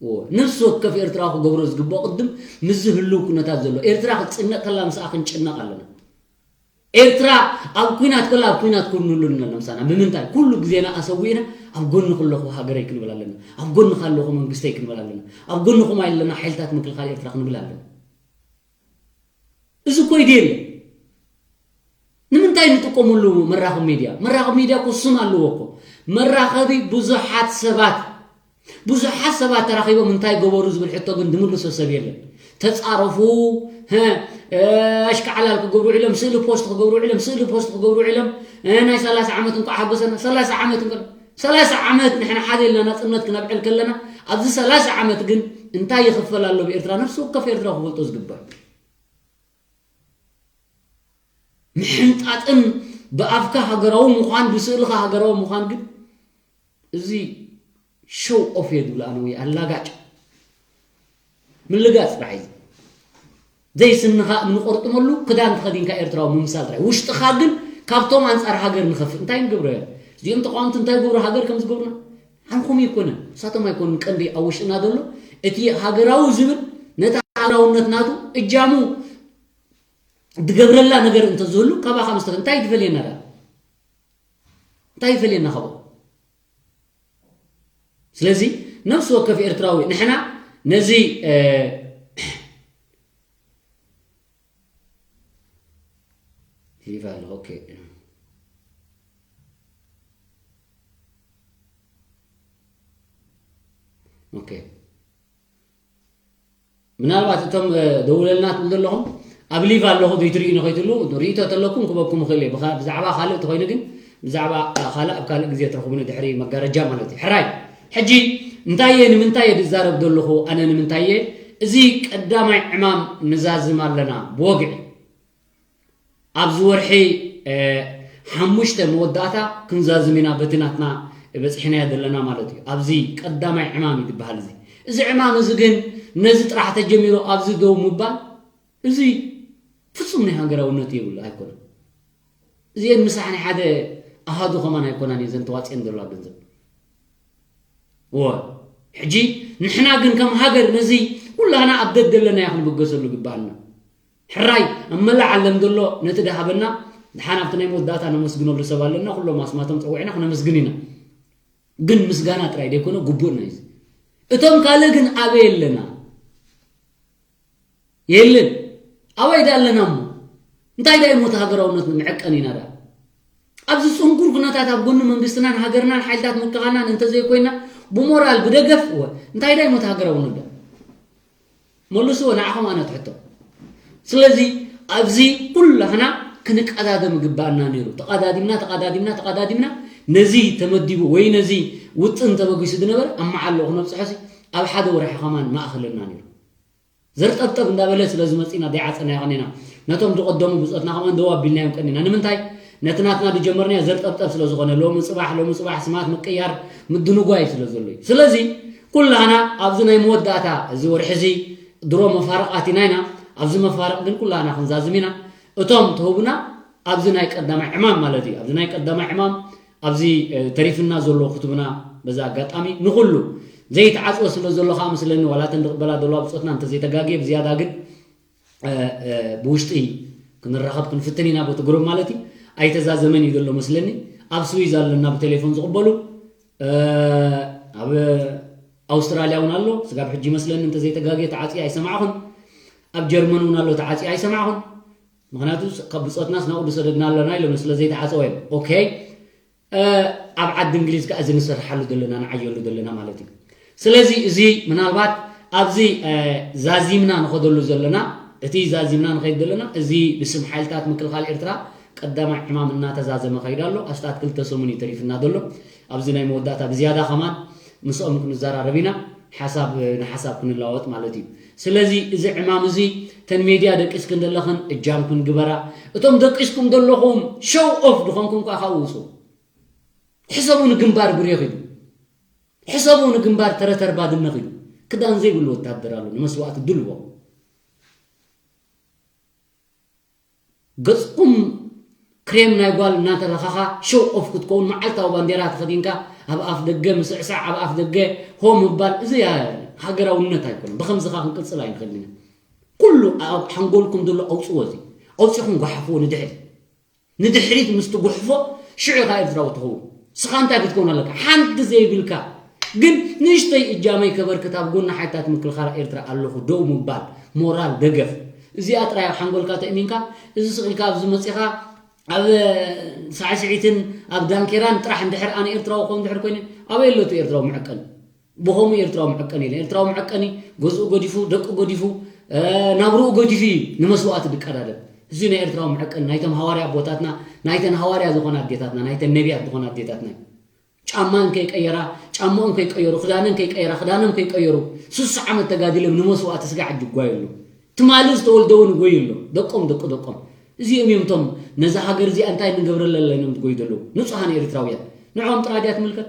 እዎ፣ ነፍሲ ወከፍ ኤርትራዊ ክገብሮ ዝግብኦ ቅድም ምስዚ ህልው ኩነታት ዘሎ ኤርትራ ክትጭነቕ ከላ ምስኣ ክንጭነቕ ኣለና። ኤርትራ ኣብ ኲናት ከላ ኣብ ኲናት ክንህሉ ኣለና ምሳና። ብምንታይ? ኩሉ ግዜና ኣሰዊእና ኣብ ጎንኺ ኣለኹ ሃገረይ ክንብል ኣለና። ኣብ ጎንኺ ኣለኹ መንግስተይ ክንብል ኣለና። ኣብ ጎንኹም ኣለና ሓይልታት ምክልኻል ኤርትራ ክንብል ኣለና። እዚ እኮ ይድየለ። ንምንታይ ንጥቀመሉ መራኸቢ ሚድያ? መራኸቢ ሚድያ እኮ ስም ኣለዎ እኮ። መራኸቢ ብዙሓት ሰባት፣ ብዙሓት ሰባት ተራኺቦም እንታይ ገበሩ ዝብል ሕቶ ግን ዝምልሶ ሰብ የለን። ተጻረፉ፣ ሀ፣ እ፣ ኣሽካዕላል ክገብሩ ውዒሎም፣ ስእሊ ፖስት ክገብሩ ውዒሎም፣ ስእሊ ፖስት ክገብሩ ውዒሎም፣ እ፣ ናይ ሰላሳ ዓመት እንኳዕ ሓጎሰና፣ ሰላሳ ዓመት እንኳዕ፣ ሰላሳ ዓመት ንሕና ሓደ ኢልና ናጽነት ክነብዕል ከለና፣ ኣብዚ ሰላሳ ዓመት ግን እንታይ ይኽፈል ኣሎ ብኤርትራ? ነፍሲ ወከፍ ኤርትራዊ ክፈልጦ ዝግባእ። ምሕንጣጥን ብኣፍካ ሃገራዊ ምዃን ብስእልኻ ሃገራዊ ምዃን ግን እዚ ሾው ኦፍ እየ ዝብሎ ኣነ ወይ ኣላጋጭ ምልጋጽ ጥራሕ እዩ። ዘይስንኻ እምኒ ቆርጥመሉ ክዳን ተኸዲንካ ኤርትራዊ ምምሳል ጥራሕ። ውሽጥኻ ግን ካብቶም ኣንጻር ሃገር ንኸፍእ እንታይ ንገብሮ እዮም? እዚኦም ተቃወምቲ እንታይ ይገብሩ ሃገር ከም ዝገብሩና? ኣንኹም ኣይኮነን፣ እሳቶም ኣይኮኑን ቀንዲ ኣብ ውሽጥና ዘሎ እቲ ሃገራዊ ዝብል ነቲ ሃገራውነት ናቱ እጃሙ ዝገብረላ ነገር እንተዝህሉ ካባኻ ምስ እንታይ ትፈልየና ዳ እንታይ ይፈልየና ካብኡ? ስለዚ ነፍሲ ወከፍ ኤርትራዊ ንሕና ነዚ እ፣ ይፋል ኦኬ ኦኬ ምናልባት እቶም ደውለልና ትብል ዘለኹም ኣብ ሊቭ ኣለኹ ዘይትርእዩ ንኸይትሉ ርእቶ ተለኩም ክበኩም ይኽእል እየ። ብዛዕባ ካልእ ተኾይኑ ግን ብዛዕባ ካልእ ኣብ ካልእ ግዜ ትረኽቡኒ ድሕሪ መጋረጃ ማለት እዩ። ሕራይ ሕጂ እንታይ እየ ንምንታይ እየ ዝዛረብ ዘለኹ ኣነ ንምንታይ እየ እዚ ቀዳማይ ዕማም ንዛዝም ኣለና ብወግዒ ኣብዚ ወርሒ ሓሙሽተ መወዳእታ ክንዛዝም ኢና በቲ ናትና በፂሕናዮ ዘለና ማለት እዩ። ኣብዚ ቀዳማይ ዕማም እዩ ዝበሃል እዚ። እዚ ዕማም እዚ ግን ነዚ ጥራሕ ተጀሚሩ ኣብዚ ደው ምባል እዚ ፍፁም ናይ ሃገራውነት የብሉ ኣይኮነን። እዚአን ምሳሕ ናይ ሓደ ኣሃዱ ከማን ኣይኮናን እየን ዘን ተዋፅአን ዘለዋ ገንዘብ። እወ ሕጂ ንሕና ግን ከም ሃገር ነዚ ኩላና ኣብ ደደለናዮ ክንብገሰሉ ግባኣና። ሕራይ ኣብ መላእ ዓለም ዘሎ ነቲ ድሃበና ድሓን ኣብቲ ናይ መወዳእታ ነመስግነሉ ሰብ ኣለና። ኩሎም ኣስማቶም ፀዊዕና ክነመስግን ኢና። ግን ምስጋና ጥራይ ዘይኮነ ግቡእና እዩ። እቶም ካልእ ግን ኣበይ ኣለና? የለን። ኣበይ ዳ ኣለና እሞ? እንታይ ዳ ይሞት ሃገራውነት ንምዕቀን ኢና ዳ? ኣብዚ ፅንኩር ኩነታት ኣብ ጎኒ መንግስትናን ሃገርናን ሓይልታት ምክልኻልናን እንተዘይኮይና ብሞራል ብደገፍ እወ እንታይ ዳ ይሞት ሃገራውነት ዳ? መልስዎ ንዓኹም ኣነ ትሕቶ። ስለዚ ኣብዚ ኩላህና ክንቀዳደም ይግባኣና ነይሩ። ተቐዳዲምና ተቐዳዲምና ተቐዳዲምና ነዚ ተመዲቡ ወይ ነዚ ውጥን ተበጊሱ ዝነበረ ኣብ መዓልኡ ክነብፅሖ ሲ ኣብ ሓደ ወርሒ ከማን ማእኸልና ነይሩ። ዘርጠብጠብ እንዳበለ ስለ ዝመፅና ዘይዓፀናዮ ቀኒና ነቶም ዝቐደሙ ብፆትና ከማን ደው ኣቢልናዮም ቀኒና። ንምንታይ? ነቲ ናትና ዝጀመርናዮ ዘርጠብጠብ ስለ ዝኾነ ሎሚ ፅባሕ ሎሚ ፅባሕ ስማት ምቅያር ምድንጓይ ስለ ዘሎ እዩ። ስለዚ ኩላህና ኣብዚ ናይ መወዳእታ እዚ ወርሒ እዚ ድሮ መፋርቕ ኣቲና ኢና። ኣብዚ መፋርቕ ግን ኩላህና ክንዛዝም ኢና። እቶም ትህቡና ኣብዚ ናይ ቀዳማይ ዕማም ማለት እዩ። ኣብዚ ናይ ቀዳማይ ዕማም ኣብዚ ተሪፍና ዘሎ ክትቡና በዛ ኣጋጣሚ ንኹሉ ዘይተዓፅወ ስለ ዘሎ ከዓ መስለኒ ዋላ እተን ዝቕበላ ዘለዋ ብፆትና እንተዘይተጋግየ ብዝያዳ ግን ብውሽጢ ክንራኸብ ክንፍትን ኢና፣ ቦቲ ግሩብ ማለት እዩ። ኣይተዛዘመን እዩ ዘሎ መስለኒ። ኣብ ስዊዝ ኣለና ብቴሌፎን ዝቕበሉ፣ ኣብ ኣውስትራልያ እውን ኣሎ። ስጋብ ሕጂ መስለኒ እንተዘይተጋግየ ተዓፅዩ ኣይሰማዕኹን። ኣብ ጀርመን እውን ኣሎ፣ ተዓፅዩ ኣይሰማዕኹን። ምክንያቱ ካብ ብፆትናስ ናብኡ ዝሰደድና ኣለና ኢሎም ስለ ዘይተዓፀወ እዮም። ኦኬ። ኣብ ዓዲ እንግሊዝ ከዓ እዚ ንሰርሓሉ ዘለና፣ ንዓየሉ ዘለና ማለት እዩ። ስለዚ እዚ ምናልባት ኣብዚ ዛዚምና ንኸደሉ ዘለና፣ እቲ ዛዚምና ንኸይድ ዘለና፣ እዚ ብስም ሓይልታት ምክልኻል ኤርትራ ቀዳማይ ዕማም እናተዛዘመ ኸይድ ኣሎ። ኣስታት ክልተ ሰሙን እዩ ተሪፍና ዘሎ። ኣብዚ ናይ መወዳእታ ብዝያዳ ኸማን ምስኦም ክንዘራረብ ኢና፣ ሓሳብ ንሓሳብ ክንለዋወጥ ማለት እዩ። ስለዚ እዚ ዕማም እዚ ተን ሜድያ ደቂስክን ዘለኽን እጃምክን ግበራ። እቶም ደቂስኩም ዘለኹም ሸው ኦፍ ዝኾንኩም ከዓ ካብኡ ውፁ። ሕሰቡ፣ ንግንባር ብሬኽ ኢሉ፣ ሕሰቡ፣ ንግንባር ተረተር ባድመ ኢሉ። ክዳን ዘይብሉ ወታደር ኣሎ ንመስዋእቲ ድልዎ። ገጽኩም ክሬም ናይ ጓል እናተለኻኻ ሸው ኦፍ ክትከውን፣ መዓልታዊ ባንዴራ ተኸዲንካ ኣብ ኣፍ ደገ ምስዕሳዕ፣ ኣብ ኣፍ ደገ ሆ ምባል፣ እዚ ሃገራውነት ኣይኮነን። ብኸምዚ ኸኣ ክንቅጽል ኣይንኽእልን ኢና። ኩሉ ኣብ ሓንጎልኩም ዘሎ ኣውጽዎ፣ እዚ ኣውጺኹም ጓሓፍዎ ንድሕሪት። ንድሕሪት ምስ ትጉሕፎ ሽዑ ኢኻ ኤርትራዊ ትኸውን። ስኻ እንታይ ክትከውን ኣለካ? ሓንቲ ዘይብልካ ግን ንእሽተይ እጃመይ ከበርክት ኣብ ጎኒ ሓይልታት ምክልኻል ኤርትራ ኣለኹ ደው ምባል፣ ሞራል፣ ደገፍ። እዚኣ ጥራይ ኣብ ሓንጎልካ ተእሚንካ፣ እዚ ስቕ ኢልካ ኣብዚ መጺኻ ኣብ ሳዕስዒትን ኣብ ዳንኬራን ጥራሕ እንድሕር ኣነ ኤርትራዊ ክኸውን እንድሕር ኮይነ፣ ኣበይ ኣሎ እቲ ኤርትራዊ መዐቀኒ? ብኸምኡ ኤርትራዊ መዐቀኒ የለን። ኤርትራዊ መዐቀኒ ገዝኡ ገዲፉ፣ ደቁ ገዲፉ፣ እ፣ ናብርኡ ገዲፉ እዩ ንመስዋእቲ ዝቀዳደም። እዚ ናይ ኤርትራዊ መዐቀኒ ናይቶም ሃዋርያ ኣቦታትና፣ ናይተን ሃዋርያ ዝኾና ኣዴታትና፣ ናይተን ነቢያት ዝኾና ኣዴታትና እዩ። ጫማ እንከይቀየራ፣ ጫማኦም ከይቀየሩ፣ ክዳነን ከይቀየራ፣ ክዳኖም ከይቀየሩ፣ ስሳ ዓመት ተጋዲሎም ንመስዋእቲ ስጋዕ እጅጓዩ ኣሎ። ትማሊ ዝተወልደ እውን ይጎዩ ኣሎ። ደቆም፣ ደቂ ደቆም። እዚኦም እዮም እቶም ነዛ ሃገር እዚኣ እንታይ ንገብረላ ኣለና ኢሎም ዝጎዩ ዘለዉ። ንጹሃን ኤርትራውያን። ንዕኦም ጥራይ ድያ ትምልከት?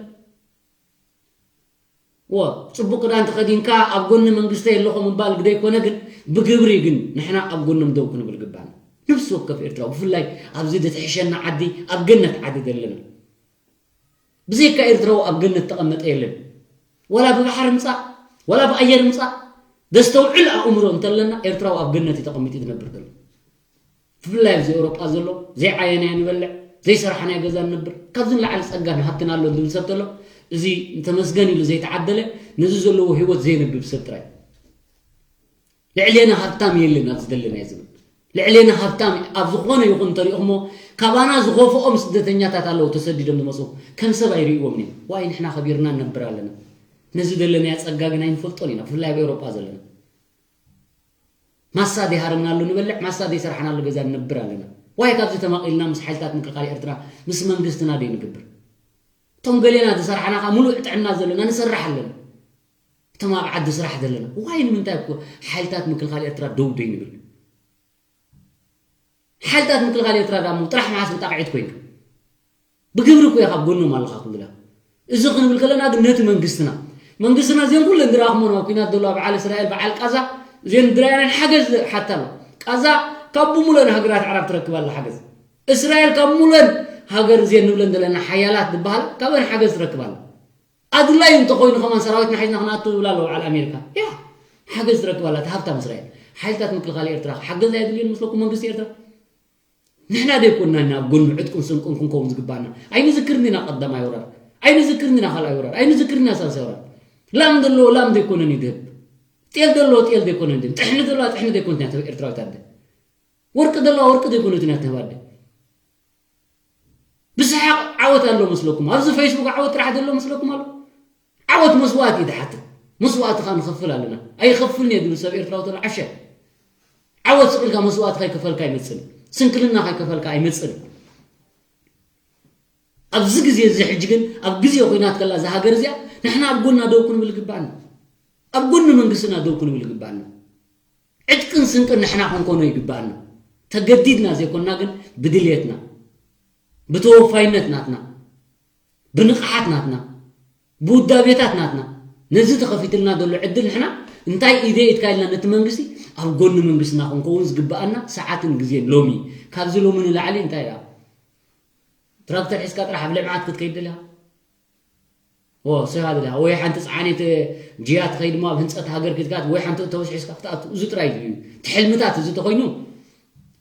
ወ፣ ጽቡቕ ክዳን ተኸዲንካ ኣብ ጎኒ መንግስተይ ኣለኹ ምባል ግደይ ኮነ፣ ግን ብግብሪ ግን ንሕና ኣብ ጎኖም ደው ክንብል ግባና። ነፍሲ ወከፍ ኤርትራዊ፣ ብፍላይ ኣብዚ ድትሕሸና ዓዲ፣ ኣብ ገነት ዓዲ ዘለና፣ ብዘይካ ኤርትራዊ ኣብ ገነት ተቐመጠ የለን። ዋላ ብባሕሪ ምጻእ፣ ዋላ ብኣየር ምጻእ፣ ዘስተውዕል ኣእምሮ እንተለና፣ ኤርትራዊ ኣብ ገነት እዩ ተቐሚጡ ዝነብር ዘሎ። ብፍላይ ኣብዚ ኤውሮጳ ዘሎ፣ ዘይዓየናዮ ንበልዕ፣ ዘይሰራሕናዮ ገዛ ንነብር፣ ካብዚ ንላዕሊ ጸጋን ሃብትን ኣሎ ዝብል ሰብ ተሎ፣ እዚ ተመስገን ኢሉ ዘይተዓደለ፣ ነዚ ዘለዎ ህይወት ዘየንብብ ሰብ ጥራይ። ልዕሌና ሃብታም የለን ኣብዚ ዘለናዮ ዘመን። ልዕሌና ሃብታም ኣብ ዝኾነ ይኹን እንተሪእኹሞ፣ ካባና ዝኸፍኦም ስደተኛታት ኣለዉ፣ ተሰዲዶም ዝመጹ፣ ከም ሰብ ኣይርእይዎምን እዮም። ዋይ፣ ንሕና ከቢርና ንነብር ኣለና። ነዚ ዘለናዮ ጸጋ ግን ኣይንፈልጦን ኢና፣ ብፍላይ ኣብ ኤውሮጳ ዘለና። ማሳ ዘይሃረምናሉ ንበልዕ፣ ማሳ ዘይሰራሕናሉ ገዛ ንነብር ኣለና። ዋይ፣ ካብዚ ተማቒልና ምስ ሓይልታት ምክልኻል ኤርትራ፣ ምስ መንግስትና ደይ ንግብር? እቶም ገሌና ዝሰራሕና ኸኣ፣ ምሉእ ጥዕና ዘለና ንሰርሕ ኣለና። እቶም ኣብ ዓዲ ስራሕ ዘለና፣ ዋይ፣ ንምንታይ እኮ ሓይልታት ምክልኻል ኤርትራ ደው ደይ ንብል? ሓይልታት ምክልኻል ኤርትራ ደኣ እሞ ጥራሕ መዓስ ብጣቕዒት ኮይንካ? ብግብሪ እኮ ኢኻ ኣብ ጎኖም ኣለኻ ክብላ። እዚ ክንብል ከለና ግን ነቲ መንግስትና፣ መንግስትና እዚኦም ኩለን ድራኽሞን ኣብ ኲናት ዘሎ ኣብ በዓል እስራኤል፣ በዓል ቃዛ፣ እዚኦም ድራያንን ሓገዝ ሓታ ኣሎ። ቃዛ ካብ ብሙሉአን ሃገራት ዓረብ ትረክብ ኣላ ሓገዝ። እስራኤል ካብ ሙሉአን ሃገር እዚአን ንብለን ዘለና ሓያላት ዝበሃላ ካብአን ሓገዝ ትረክብ ኣላ። ኣድላዩ እንተኾይኑ ከማን ሰራዊትና ሒዝና ክንኣቱ ይብላ ኣለዋ በዓል ኣሜሪካ። ያ፣ ሓገዝ ትረክብ ኣላ፣ እቲ ሃብታም እስራኤል። ሓይልታት ምክልኻል ኤርትራ ሓገዝ ኣየድልዮን መስለኩም መንግስቲ ኤርትራ? ንሕና ደይኮንና ኢና ኣብ ጎኑ ዕጥቅን ስንቅን ክንከውን ዝግባና? ኣይንዝክርን ኢና ቀዳማይ ወራር፣ ኣይንዝክርን ኢና ካልኣይ ወራር፣ ኣይንዝክርን ኢና ሳልሳይ ወራር። ላም ዘለዎ ላም ዘይኮነን እዩ ድህብ፣ ጤል ዘለዎ ጤል ዘይኮነን ድህብ፣ ጥሕኒ ዘለዋ ጥሕኒ ዘይኮነት እያ ኤርትራዊት ኣደ። ወርቂ ዘለዋ ወርቂ ዘይኮነት እያ ትህብ ኣደ። ብሰሓቕ ዓወት ኣሎ መስለኩም? ኣብዚ ፌስቡክ ዓወት ጥራሕ ዘሎ መስለኩም ኣሎ? ዓወት መስዋእቲ እዩ ዝሓትት። መስዋእቲ ኸኣ ንኸፍል ኣለና። ኣይኸፍልን እየ ዝብል ሰብ ኤርትራዊ ተሎ ዓሸ። ዓወት ስቕ ኢልካ መስዋእቲ ከይከፈልካ ኣይመጽእን። ስንክልና ከይከፈልካ ኣይመጽእን። ኣብዚ ግዜ እዚ ሕጂ ግን፣ ኣብ ግዜ ኹናት ከላ እዛ ሃገር እዚኣ፣ ንሕና ኣብ ጎና ደው ክንብል ይግባኣና። ኣብ ጎኒ መንግስትና ደው ክንብል ይግባኣና። ዕጥቅን ስንቅን ንሕና ክንኮኖ ይግባኣና። ተገዲድና ዘይኮንና ግን ብድልየትና፣ ብተወፋይነት ናትና፣ ብንቕሓት ናትና፣ ብውዳቤታት ናትና፣ ነዚ ተኸፊትልና ዘሎ ዕድል ንሕና እንታይ ኢደ ኢድካ ኢልና ነቲ መንግስቲ ኣብ ጎኒ መንግስትና ክንከውን ዝግባኣና ሰዓትን ግዜን ሎሚ። ካብዚ ሎሚ ንላዕሊ እንታይ ደኣ? ትራክተር ሒዝካ ጥራሕ ኣብ ልምዓት ክትከይድ ደሊኻ? ኦ፣ ሰባ ደሊኻ? ወይ ሓንቲ ጸዓኔት ጅያ ትኸይድ እሞ ኣብ ህንጸት ሃገር ክትካት፣ ወይ ሓንቲ ኣውቶቡስ ሒዝካ ክትኣቱ። እዚ ጥራይ እዩ። እቲ ሕልምታት እዚ ተኾይኑ፣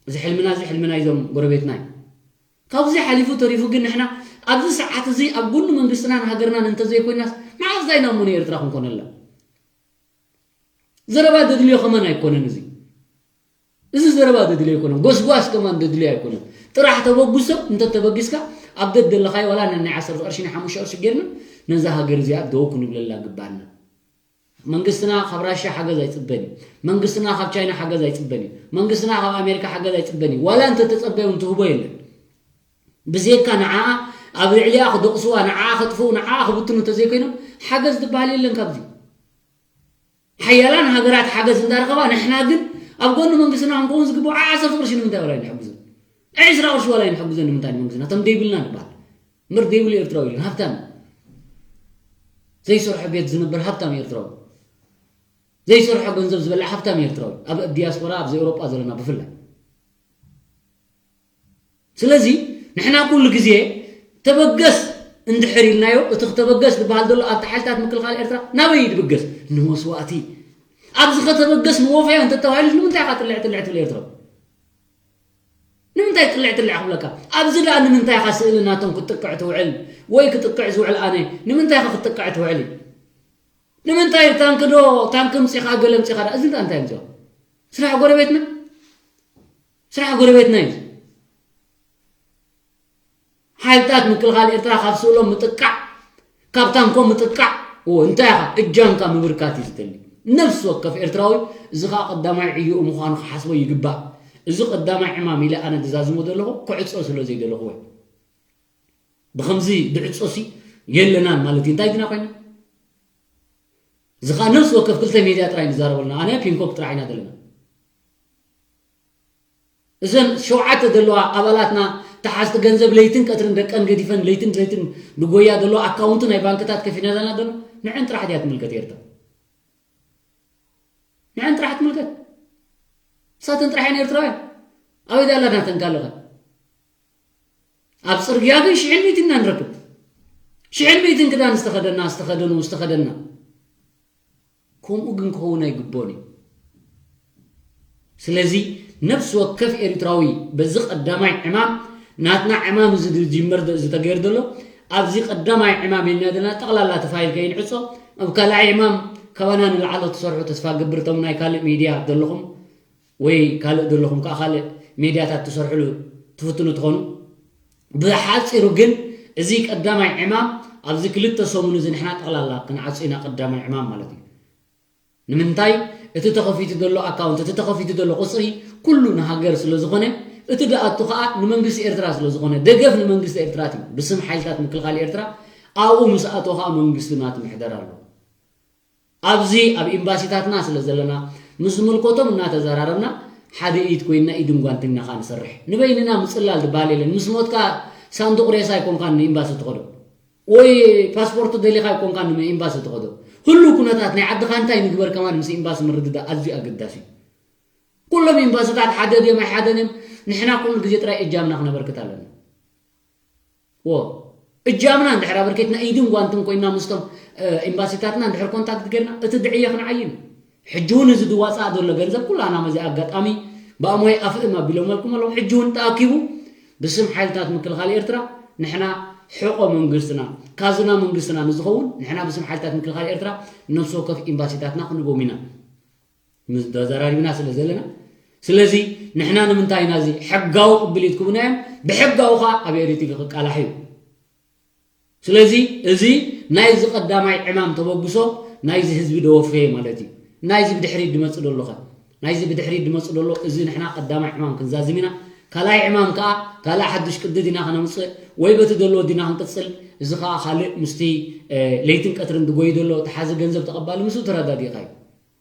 እዚ ሕልምና እዚ ሕልምና ይዞም ጎረቤትና እዩ። ካብዚ ሓሊፉ ተሪፉ ግን ንሕና ኣብዚ ሰዓት እዚ ኣብ ጎኒ መንግስትናን ሃገርናን እንተዘይኮይናስ መዓዝ ዳይና እሞ ንኤርትራ ክንኮነላ? ዘረባ ደድልዮ ከማን ኣይኮነን እዚ። እዚ ዘረባ ደድልዮ ኣይኮነን። ጎስጓስ ከማን ደድልዮ ኣይኮነን። ጥራሕ ተበጉሶ እንተተበጊስካ ኣብ ደደለኻዮ ዋላ ነናይ ዓሰርተ ቅርሺ ናይ ሓሙሽተ ቅርሺ ጌርና ነዛ ሃገር እዚኣ ደው ክንብለላ ግባና። መንግስትና ካብ ራሻ ሓገዝ ኣይጽበን እዩ። መንግስትና ካብ ቻይና ሓገዝ ኣይጽበን እዩ። መንግስትና ካብ ኣሜሪካ ሓገዝ ኣይጽበን እዩ። ዋላ እንተተጸበዩ እውን ትህቦ የለን። ብዘይካ ንዓኣ ኣብ ልዕሊኣ ክደቕስዋ፣ ንዓኣ ከጥፍኡ፣ ንዓኣ ክብትኑ እንተዘይኮይኖም ሓገዝ ዝበሃል የለን ካብዚ። ሓያላን ሃገራት ሓገዝ እንዳረኸባ ንሕና ግን ኣብ ጎኒ መንግስትና ክንከውን ዝግብኦ ዓሰርተ ቅርሺ ንምንታይ ዋላ ኣይንሕግዞን? ዕስራ ቅርሺ ዋላ ኣይንሕግዞን ንምንታይ ንመንግስትና? ከም ደይብልና ንበሃል። እምበር ደይብሉ ኤርትራዊ የለን። ሃብታም እዩ። ዘይሰርሖ ቤት ዝነብር ሃብታም ኤርትራዊ። ዘይሰርሖ ገንዘብ ዝበልዕ ሃብታም ኤርትራዊ። ኣብ ዲያስፖራ ኣብዚ ኤውሮጳ ዘለና ብፍላይ። ስለዚ ንሕና ኩሉ ግዜ ተበገስ እንድሕር ኢልናዮ እቲ ክተበገስ ዝበሃል ዘሎ ኣብቲ ሓይልታት ምክልኻል ኤርትራ ናበይ እዩ ድብገስ? ንመስዋእቲ። ኣብዚ ከተበገስ ንወፈያ እንተተባሂሉ ንምንታይ ኢኻ ጥልዕ ጥልዕ ትብል ኤርትራዊ? ንምንታይ ጥልዕ ጥልዕ ክብለካ? ኣብዚ ደኣ ንምንታይ ኢኻ ስእሊ ናቶም ክትጥቅዕ ትውዕል ወይ ክጥቅዕ ዝውዕል ኣነ ንምንታይ ኢኻ ክትጥቅዕ ትውዕል? ንምንታይ ታንክ ዶ ታንክ ምጺኻ ገለ ምጺኻ ደኣ? እዚ እንታይ እንታይ ምጺኻ? ስራሕ ጎረቤትና? ስራሕ ጎረቤትና እዩ። ሓይልታት ምክልኻል ኤርትራ ካብ ስእሎም ምጥቃዕ፣ ካብ ታንኮም ምጥቃዕ፣ እዎ፣ እንታይ ኢኻ? እጃምካ ምብርካት እዩ ዝደሊ። ነፍሲ ወከፍ ኤርትራዊ፣ እዚ ኸኣ ቀዳማይ ዕዮኡ ምዃኑ ክሓስቦ ይግባእ። እዚ ቀዳማይ ዕማም ኢለ ኣነ ዝዛዝሞ ዘለኹ፣ ክዕጾ ስለ ዘይደለኹ ወይ ብኸምዚ ድዕጾሲ የለናን ማለት እዩ። እንታይ ግና ኮይና? እዚ ኸኣ ነፍሲ ወከፍ ክልተ ሜድያ ጥራይ ንዛረበልና። ኣነ ፒንኮክ ጥራሕ ኢና ዘለና። እዘን ሸውዓተ ዘለዋ ኣባላትና ተሓዝቲ ገንዘብ ለይትን ቀትርን ደቀን ገዲፈን ለይትን ለይትን ንጎያ ዘለዋ ኣካውንት ናይ ባንክታት ከፊናልና ዘሎ ንዐን ጥራሕ ድያ ትምልከት ኤርትራ? ንዐን ጥራሕ ትምልከት። እሳተን ጥራሕ እየን ኤርትራውያን። ኣበይ ዳላ ናተን ካልኸ? ኣብ ጽርግያ ግን ሽሕን ሚእትን ኢና ንረክብ። ሽሕን ሚእትን ክዳን ዝተኸደና፣ ዝተኸደኑ፣ ዝተኸደና። ከምኡ ግን ክኸውን ኣይግቦን እዩ። ስለዚ ነፍሲ ወከፍ ኤርትራዊ በዚ ቀዳማይ ዕማም፣ ናትና ዕማም እዚ ዝጅመር ደ-፣ ዝተገይር ዘሎ፣ ኣብዚ ቀዳማይ ዕማም ኢልና ዘለና ጠቕላላ እቲ ፋይል ከይንዕጾ፣ ኣብ ካልኣይ ዕማም ካባና ንላዕሎ ትሰርሑ ተስፋ ገብር፣ እቶም ናይ ካልእ ሚድያ ዘለኹም ወይ ካልእ ዘለኹም ከኣ ካልእ ሜድያታት ትሰርሕሉ ትፍትኑ ትኾኑ። ብሓጺሩ ግን እዚ ቀዳማይ ዕማም ኣብዚ ክልተ ሰሙን እዚ ንሕና ጠቕላላ ክንዓጹ ኢና፣ ቀዳማይ ዕማም ማለት እዩ። ንምንታይ? እቲ ተኸፊቱ ዘሎ ኣካውንት፣ እቲ ተኸፊቱ ዘሎ ቁጽሪ ኩሉ ንሃገር ስለ ዝኾነ፣ እቲ ድኣቱ ከኣ ንመንግስቲ ኤርትራ ስለ ዝኾነ፣ ደገፍ ንመንግስቲ ኤርትራ እዩ። ብስም ሓይልታት ምክልኻል ኤርትራ ኣብኡ ምስ ኣተወ ከኣ መንግስቲ ናቱ ምሕደር ኣሎ። ኣብዚ ኣብ ኤምባሲታትና ስለ ዘለና፣ ምስ ዝምልከቶም እናተዘራረብና፣ ሓደ ኢድ ኮይንና ኢድን ጓንትን ኢና ከኣ ንሰርሕ። ንበይንና ምጽላል ዝበሃል የለን። ምስ ሞትካ ሳንዱቕ ሬሳ ኣይኮንካን ንኤምባሲ ትኸዶ። ወይ ፓስፖርት ደሊኻ ኣይኮንካን ንኤምባሲ ትኸዶ። ህሉው ኩነታት ናይ ዓድኻ እንታይ ንግበር ከማን ምስ ኤምባሲ ምርድዳእ ኣዝዩ ኣገዳሲ እዩ። ኩሎም ኤምባሲታት ሓደ ድዮም ኣይሓደን እዮም። ንሕና ኩሉ ግዜ ጥራይ እጃምና ክነበርክት ኣለና። ዎ፣ እጃምና እንድሕር ኣበርኪትና ኢድን ጓንትን ኮይና ምስቶም፣ እ፣ ኤምባሲታትና እንድሕር ኮንታክት ጌርና እቲ ድዕየ ክንዓይን። ሕጂ እውን እዚ ዝዋጻእ ዘሎ ገንዘብ ኩላና መዚ ኣጋጣሚ ብኣሞይ ኣፍእም ኣቢሎመልኩም ኣለዉ። ሕጂ እውን ተኣኪቡ ብስም ሓይልታት ምክልኻል ኤርትራ ንሕና ሕቖ መንግስትና፣ ካዝና መንግስትና ንዝኸውን ንሕና ብስም ሓይልታት ምክልኻል ኤርትራ ነፍሲ ወከፍ ኤምባሲታትና ክንቦም ኢና። ምስ ተዘራሪብና ስለ ዘለና፣ ስለዚ ንሕና ንምንታይ ኢና እዚ ሕጋዊ ቅብሊት ክብናዮም ብሕጋዊ ኸኣ ኣብ ኤሪ ቲቪ ክቃላሕ እዩ። ስለዚ እዚ ናይዚ ቀዳማይ ዕማም ተበግሶ ናይዚ ህዝቢ ደወፈየ ማለት እዩ። ናይዚ ብድሕሪት ድመጽእ ደሎ ኸ? ናይዚ ብድሕሪት ድመጽእ ደሎ እዚ ንሕና ቀዳማይ ዕማም ክንዛዝም ኢና። ካልኣይ ዕማም ከኣ ካልእ ሓድሽ ቅዲ ዲና ከነምጽእ ወይ በቲ ደሎ ዲና ክንቅጽል፣ እዚ ከኣ ካልእ ምስቲ፣ እ፣ ለይትን ቀትርን ድጎይ ደሎ ተሓዚ ገንዘብ ተቐባሊ ምስኡ ተረዳዲእካ እዩ።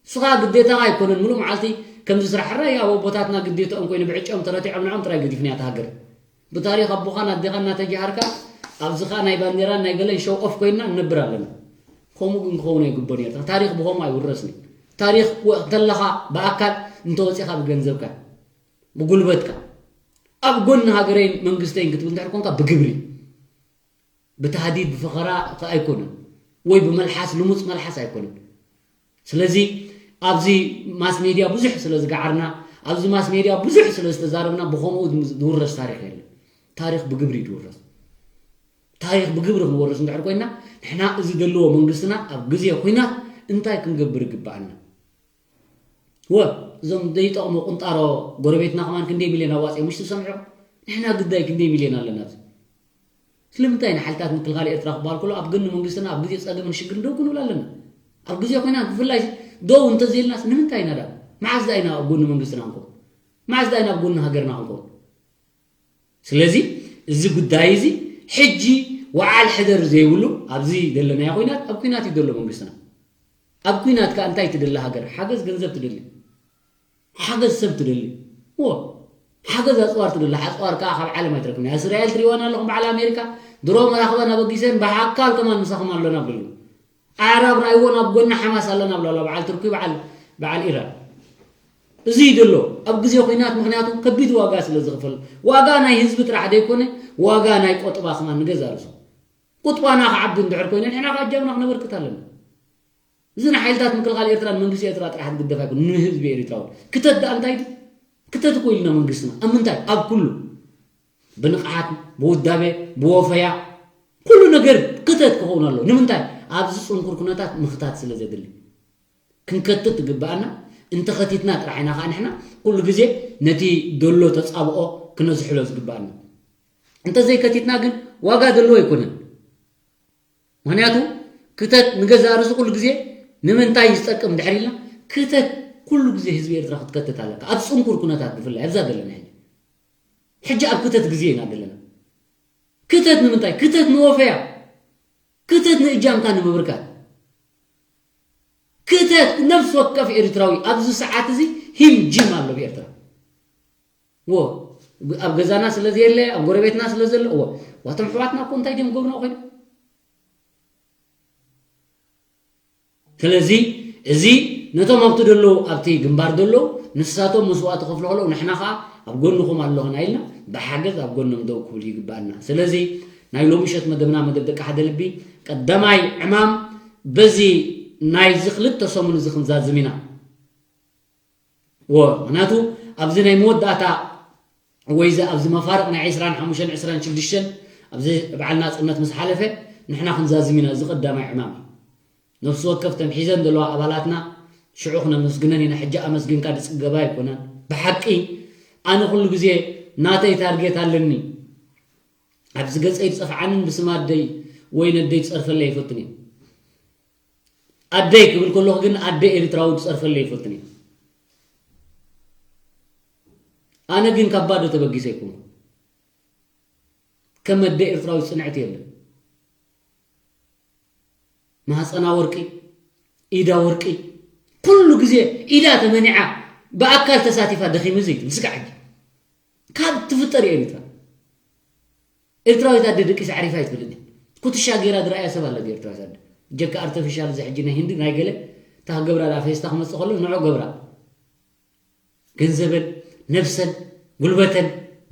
ንስኻ ግዴታኻ ኣይኮነን፣ ምሉእ መዓልቲ ከምዚ ስራሕ ሕራይ ኣብ ኣቦታትና ግዴታኦም ኮይኑ ብዕጫኦም ተረቲዖም ንዖም ጥራይ ገዲፍና እያ እታ ሃገር። ብታሪኽ ኣቦኻን ኣዴኻን እናተጃሃርካ ኣብዚ ኸኣ ናይ ባንዴራን ናይ ገለን ሾው ኦፍ ኮይንና ንነብር ኣለና። ከምኡ ግን ክኸውን ኣይግቦን እዩ። ታሪኽ ብኸምኡ ኣይውረስን እዩ። ታሪኽ ወ-፣ እንተለኻ ብኣካል እንተወፂኻ ብገንዘብካ ብጉልበትካ ኣብ ጎኒ ሃገረይን መንግስተይን ክትብል እንድሕር ኮንካ ብግብሪ ብታህዲድ ብፈኸራ ኣይኮነን ወይ ብመልሓስ ልሙፅ መልሓስ ኣይኮነን። ስለዚ ኣብዚ ማስ ሜድያ ብዙሕ ስለ ዝገዓርና ኣብዚ ማስ ሜድያ ብዙሕ ስለ ዝተዛረብና ብኸምኡ ዝውረስ ታሪኽ የለን። ታሪኽ ብግብሪ እዩ ዝውረስ። ታሪኽ ብግብሪ ክንወርስ እንድሕር ኮይና፣ ንሕና እዚ ዘለዎ መንግስትና ኣብ ግዜ ኲናት እንታይ ክንገብር ይግባኣና? ወ እዞም ዘይጠቕሙ ቁንጣሮ ጎረቤትና ከማን ክንደይ ሚልዮን ኣዋፂኦም ምሽ ትሰምዑ? ንሕና ግዳይ ክንደይ ሚልዮን ኣለና ኣብዚ? ስለምንታይ ኢና ሓይልታት ምክልኻል ኤርትራ ክበሃል ከሎ ኣብ ጎኒ መንግስትና ኣብ ግዜ ፀገምን ሽግርን ደው ክንብል ኣለና? ኣብ ግዜ ኮይና ብፍላይ ደው እንተዘይልናስ ንምንታይ ኢና ዳ መዓዝ ዳ ኢና ኣብ ጎኒ መንግስትና ክንከውን? መዓዝ ዳ ኢና ኣብ ጎኒ ሃገርና ክንከውን? ስለዚ እዚ ጉዳይ እዚ ሕጂ ወዓል ሕደር ዘይብሉ ኣብዚ ዘለናዮ ኩናት ኣብ ኩናት እዩ ዘሎ መንግስትና። ኣብ ኩናት ከኣ እንታይ ትደሊ ሃገር? ሓገዝ ገንዘብ ትደሊ፣ ሓገዝ ሰብ ትደሊ። ዎ ሓገዝ ኣፅዋር ትደሊ። ኣፅዋር ከኣ ካብ ዓለም ኣይትረክብን። እስራኤል ትሪእወን ኣለኹም፣ በዓል ኣሜሪካ ድሮ መራኽበን ኣበጊሰን ብሓካል ከማን ምሳኹም ኣለና ብለሉ። ኣዕራብ ራእይዎ ናብ ጎኒ ሓማስ ኣለና ብለላ በዓል ትርኪ በዓል በዓል ኢራን። እዚ እዩ ዘሎ ኣብ ግዜ ኩናት፣ ምክንያቱ ከቢድ ዋጋ ስለ ዝኽፈል፣ ዋጋ ናይ ህዝቢ ጥራሕ ዘይኮነ ዋጋ ናይ ቆጥባ ከማን ንገዛ ርእሱ። ቁጥባና ክዓቢ እንድሕር ኮይነ ንሕና ከኣ እጃምና ክነበርክት ኣለና። እዚ ንሓይልታት ምክልኻል ኤርትራን መንግስቲ ኤርትራ ጥራሕ ዝግደፍ ኣይኮነ፣ ንህዝቢ ኤርትራ እውን ክተት ደኣ እንታይ ድዩ? ክተት እኮ ኢልና መንግስትና ኣብ ምንታይ? ኣብ ኩሉ ብንቕሓት፣ ብውዳቤ፣ ብወፈያ ኩሉ ነገር ክተት ክኸውን ኣለዎ። ንምንታይ? ኣብዚ ጽንኩር ኩነታት ምኽታት ስለ ዘድሊ ክንከትት ትግብኣና። እንተኸቲትና ጥራሕ ኢና ከዓ ንሕና ኩሉ ግዜ ነቲ ደሎ ተጻብኦ ክነዝሕሎ ዝግብኣና። እንተዘይከቲትና ግን ዋጋ ዘለዎ ኣይኮነን። ምክንያቱ ክተት ንገዛእ ርእሱ ኩሉ ግዜ ንምንታይ ዝጠቅም ድሕር ኢልና ክተት ኩሉ ግዜ ህዝቢ ኤርትራ ክትከትት ኣለካ። ኣብ ጽንኩር ኩነታት ብፍላይ ኣብዛ ዘለና ሕጂ ሕጂ ኣብ ክተት ግዜ ኢና ዘለና። ክተት ንምንታይ? ክተት ንወፈያ፣ ክተት ንእጃምካ ንምብርካት፣ ክተት ነፍሲ ወከፍ ኤርትራዊ ኣብዚ ሰዓት እዚ ሂም ጂም ኣሎ ብኤርትራ። ዎ ኣብ ገዛና ስለ ዘየለ ኣብ ጎረቤትና ስለ ዘሎ ዎ ዋቶም ኣሕዋትና እኮ እንታይ ድዮም ገብርና ኮይኑ ስለዚ እዚ ነቶም ኣብቲ ደለዉ ኣብቲ ግንባር ደለዉ ንሳቶም መስዋእቲ ከፍሉ ከለዉ ንሕና ከዓ ኣብ ጎንኹም ኣለኹና ኢልና ብሓገዝ ኣብ ጎኖም ደው ክብል ይግባኣና። ስለዚ ናይ ሎሚ ምሸት መደብና መደብ ደቂ ሓደ ልቢ ቀዳማይ ዕማም በዚ ናይዚ ክልተ ሰሙን እዚ ክንዛዝም ኢና። ዎ ምክንያቱ ኣብዚ ናይ መወዳእታ ወይ እዚ ኣብዚ መፋርቕ ናይ ዕስራን ሓሙሽተን ዕስራን ሽዱሽተን ኣብዚ በዓል ናጽነት ምስ ሓለፈ ንሕና ክንዛዝም ኢና። እዚ ቀዳማይ ዕማም እዩ። ነፍሲ ወከፍ ተም ሒዘን ዘለዋ ኣባላትና ሽዑ ክነመስግነን ኢና። ሕጂ ኣመስግንካ ዝጽገባ ኣይኮነን። ብሓቂ ኣነ ኩሉ ግዜ ናተይ ታርጌት ኣለኒ። ኣብዚ ገጸይ ዝጸፍዓንን ብስም ኣደይ ወይ ነደይ ዝጸርፈለይ ኣይፈቱን እየ። ኣደይ ክብል ከለኹ ግን ኣደ ኤርትራዊ ዝጸርፈለይ ኣይፈቱን እየ። ኣነ ግን ካብ ባዶ ተበጊሰ ኣይኮንኩ። ከም ኣደ ኤርትራዊ ጽንዕቲ የለን። ማህጸና ወርቂ፣ ኢዳ ወርቂ፣ ኩሉ ግዜ ኢዳ ተመኒዓ ብኣካል ተሳቲፋ ደኺሙ እዚ ትብል ስጋዕ ሕጂ ካብ ትፍጠር እየ ኤርትራ። ኤርትራዊት ኣደ ደቂሳ ዓሪፋ ኣይትብልን እያ። ኩትሻ ገይራ ዝረኣያ ሰብ ኣለ ኤርትራዊት ኣደ። ጀካ ኣርተፊሻል እዚ ሕጂ ናይ ህንዲ ናይ ገለ እታ ክገብራ ደኣ ፌስታ ክመጽእ ከሎ ንዑ ገብራ። ገንዘበን፣ ነብሰን፣ ጉልበተን፣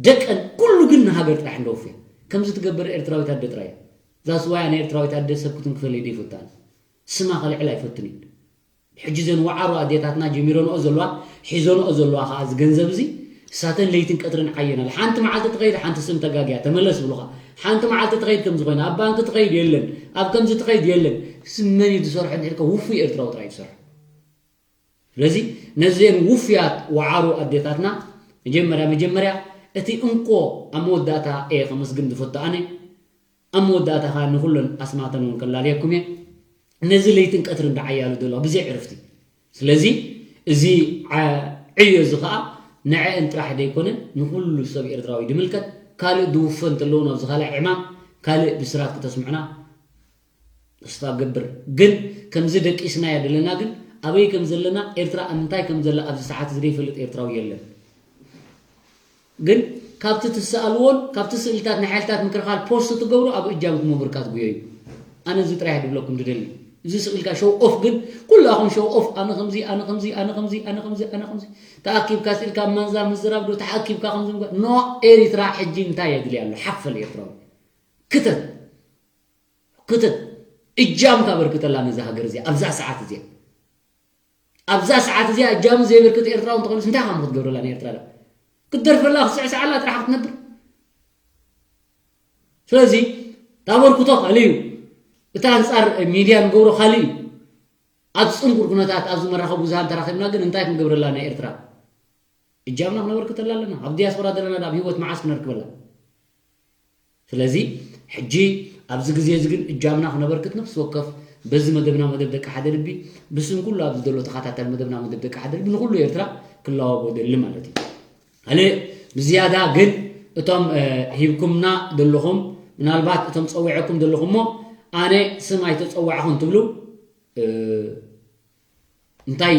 ደቀን፣ ኩሉ ግን ንሃገር ጥራሕ እንደወፍያ። ከምዚ ትገብር ኤርትራዊት ኣደ ጥራይ እያ። ዛስዋይ ኣነ ኤርትራዊት ኣደ ሰብ ክትንክፈለይ ደይፈታን። ስማ ከልዕል ኣይፈትን እዩ። ሕጂ ዘን ወዓሮ ኣዴታትና ጀሚረንኦ ዘለዋ ሒዘንኦ ዘለዋ ከዓ እዚ ገንዘብ እዚ እሳተን ለይትን ቀትርን ዓየናል ሓንቲ መዓልቲ ትኸይድ ሓንቲ ስም ተጋግያ ተመለስ ብሉኻ ሓንቲ መዓልቲ ትኸይድ ከምዚ ኮይና ኣብ ባንክ ትኸይድ የለን ኣብ ከምዚ ትኸይድ የለን ስመን እዩ ዝሰርሖ እንድሕልካ ውፉይ ኤርትራዊ ጥራይ ዝሰርሖ ስለዚ ነዘን ውፉያት ወዓሮ ኣዴታትና መጀመርያ መጀመርያ እቲ እንኮ ኣብ መወዳእታ እየ ከመስግን ዝፈቱ ኣነ ኣብ መወዳእታ ከዓ ንኩለን ኣስማተን እውን ከላልየኩም እየ ነዚ ለይትን ቀትርን ደዓያሉ ዘሎ ብዘይ ዕርፍቲ ስለዚ እዚ ዕዮ እዚ ከዓ ንዐአን ጥራሕ ዘይኮነ ንኩሉ ሰብ ኤርትራዊ ድምልከት ካልእ ድውፈ እንተለዉ ናብዚ ካልእ ዕማም ካልእ ብስራት ክተስምዑና ተስፋ ገብር ግን ከምዚ ደቂስናያ ዘለና ግን ኣበይ ከም ዘለና ኤርትራ ኣብ ምንታይ ከም ዘላ ኣብዚ ሰዓት እዚ ዘይፈልጥ ኤርትራዊ የለን ግን ካብቲ ትሰኣልዎን ካብቲ ስእልታት ናይ ሓይልታት ምክልኻል ፖስት ትገብሩ ኣብ እጃምኩም ምብርካት ጉዮ እዩ ኣነ እዚ ጥራይ ድብለኩም ድደሊ እዚ ስእልካ ሸው ኦፍ ግን ኩላኹም ሸው ኦፍ ኣነ ከምዚ ኣነ ከምዚ ኣነ ከምዚ ኣነ ከምዚ ኣነ ከምዚ ኣነ ከምዚ ተኣኪብካ ስእልካ ማንዛ ምዝራብ ዶ ተኣኪብካ ከምዚ ምግባር ኖ ኤሪትራ ሕጂ እንታይ የድልያ ኣሎ ሓፈል ኤርትራዊ ክተት ክተት እጃምካ በርክተላ ነዛ ሃገር እዚኣ ኣብዛ ሰዓት እዚኣ ኣብዛ ሰዓት እዚኣ እጃሙ ዘየበርክት ኤርትራዊ እንተኾይኑስ እንታይ ከም ክትገብረላ ንኤርትራ ዳ ክትደርፈላ ክትስዕስዓላ ጥራሕ ክትነብር። ስለዚ ታበርክቶ ካልእ እዩ። እቲ ኣንጻር ሚድያ ንገብሮ ካልእ እዩ። ኣብ ጽንኩር ኩነታት ኣብዚ መራኸቢ ብዙሃን ተራኺብና ግን እንታይ ክንገብረላ ንኤርትራ? እጃምና ክነበርክተላ ኣለና። ኣብ ዲያስፖራ ዘለና ኣብ ህይወት መዓስ ክነርክበላ? ስለዚ ሕጂ ኣብዚ ግዜ እዚ ግን እጃምና ክነበርክት ነፍሲ ወከፍ በዚ መደብና መደብ ደቂ ሓደ ልቢ ብስም ኩሉ ኣብዚ ዘሎ ተኸታታሊ መደብና መደብ ደቂ ሓደ ልቢ ንኩሉ ኤርትራ ክላወቦ ደሊ ማለት እዩ። ካልእ ብዝያዳ ግን እቶም ሂብኩምና ዘለኹም ምናልባት እቶም ጸዊዐኩም ዘለኹሞ ኣነ ስም ኣይተጸዋዕኹን ትብሉ እንታይ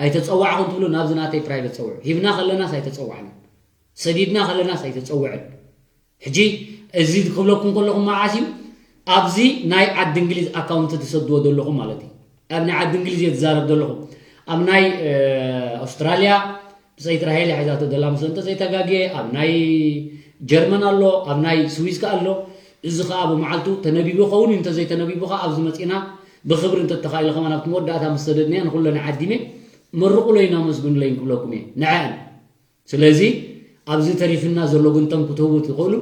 ኣይተጸዋዕኹን ትብሉ ናብዚ ናተይ ፕራይቨት ጸውዑ። ሂብና ከለናስ ኣይተጸዋዕናን፣ ሰዲድና ከለናስ ኣይተጸውዕን። ሕጂ እዚ ክብለኩም ከለኹ መዓስ እዩ ኣብዚ ናይ ዓዲ እንግሊዝ ኣካውንት ትሰድዎ ዘለኹም ማለት እዩ። ኣብ ናይ ዓዲ እንግሊዝ እየ ዝዛረብ ዘለኹ። ኣብ ናይ ኣውስትራልያ ብፀይቲ ራሄል እያ ሒዛቶ ዘላ ምስ እንተዘይተጋግየ ኣብ ናይ ጀርመን ኣሎ፣ ኣብ ናይ ስዊዝ ከ ኣሎ። እዚ ከዓ ብመዓልቱ ተነቢቡ ከውን እዩ። እንተዘይተነቢቡ ከዓ ኣብዚ መፂና ብክብሪ እንተተኻኢለ ከማን ኣብቲ መወዳእታ ምስ ሰደድናዮ ንኩለን ዓዲመ መርቁለይን ኣመስግኑለይን ክብለኩም እየ ንዐን። ስለዚ ኣብዚ ተሪፍና ዘሎ ግን ተም ክትህቡ ትኽእሉ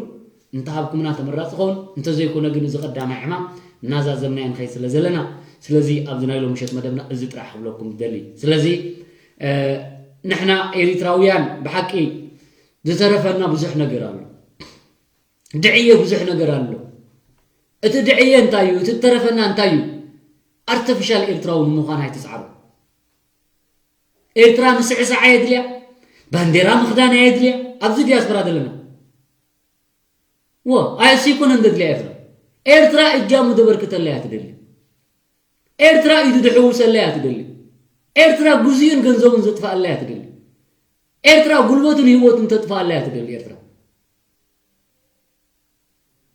እንተሃብኩምና ተመራፂ ኸውን። እንተዘይኮነ ግን እዚ ቀዳማይ ዕማም እናዛዘምናዮ ንኸይድ ስለ ዘለና ስለዚ ኣብዚ ናይ ሎምሸት መደብና እዚ ጥራሕ ክብለኩም ደሊ። ስለዚ ንሕና ኤሪትራውያን ብሓቂ ዝተረፈና ብዙሕ ነገር ኣሎ። ድዕየ ብዙሕ ነገር ኣሎ። እቲ ድዕየ እንታይ እዩ? እቲ ዝተረፈና እንታይ እዩ? ኣርተፊሻል ኤርትራዊ ንምዃን ኣይትፅዓሩ። ኤርትራ ምስዕሳዓ የድልያ፣ ባንዴራ ምኽዳን የድልያ። ኣብዚ ዲያስፖራ ዘለና ወ ኣይሲ ይኮነን ዘድልያ ኤርትራ። ኤርትራ እጃሙ ዘበርክተላ እያ ትደሊ። ኤርትራ ኢዱ ዝሕውሰላ እያ ትደሊ። ኤርትራ ግዜኡን ገንዘቡን ዘጥፍኣላ እያ ትደሊ። ኤርትራ ጉልበቱን ህይወቱን ተጥፍኣላ እያ ትደሊ። ኤርትራ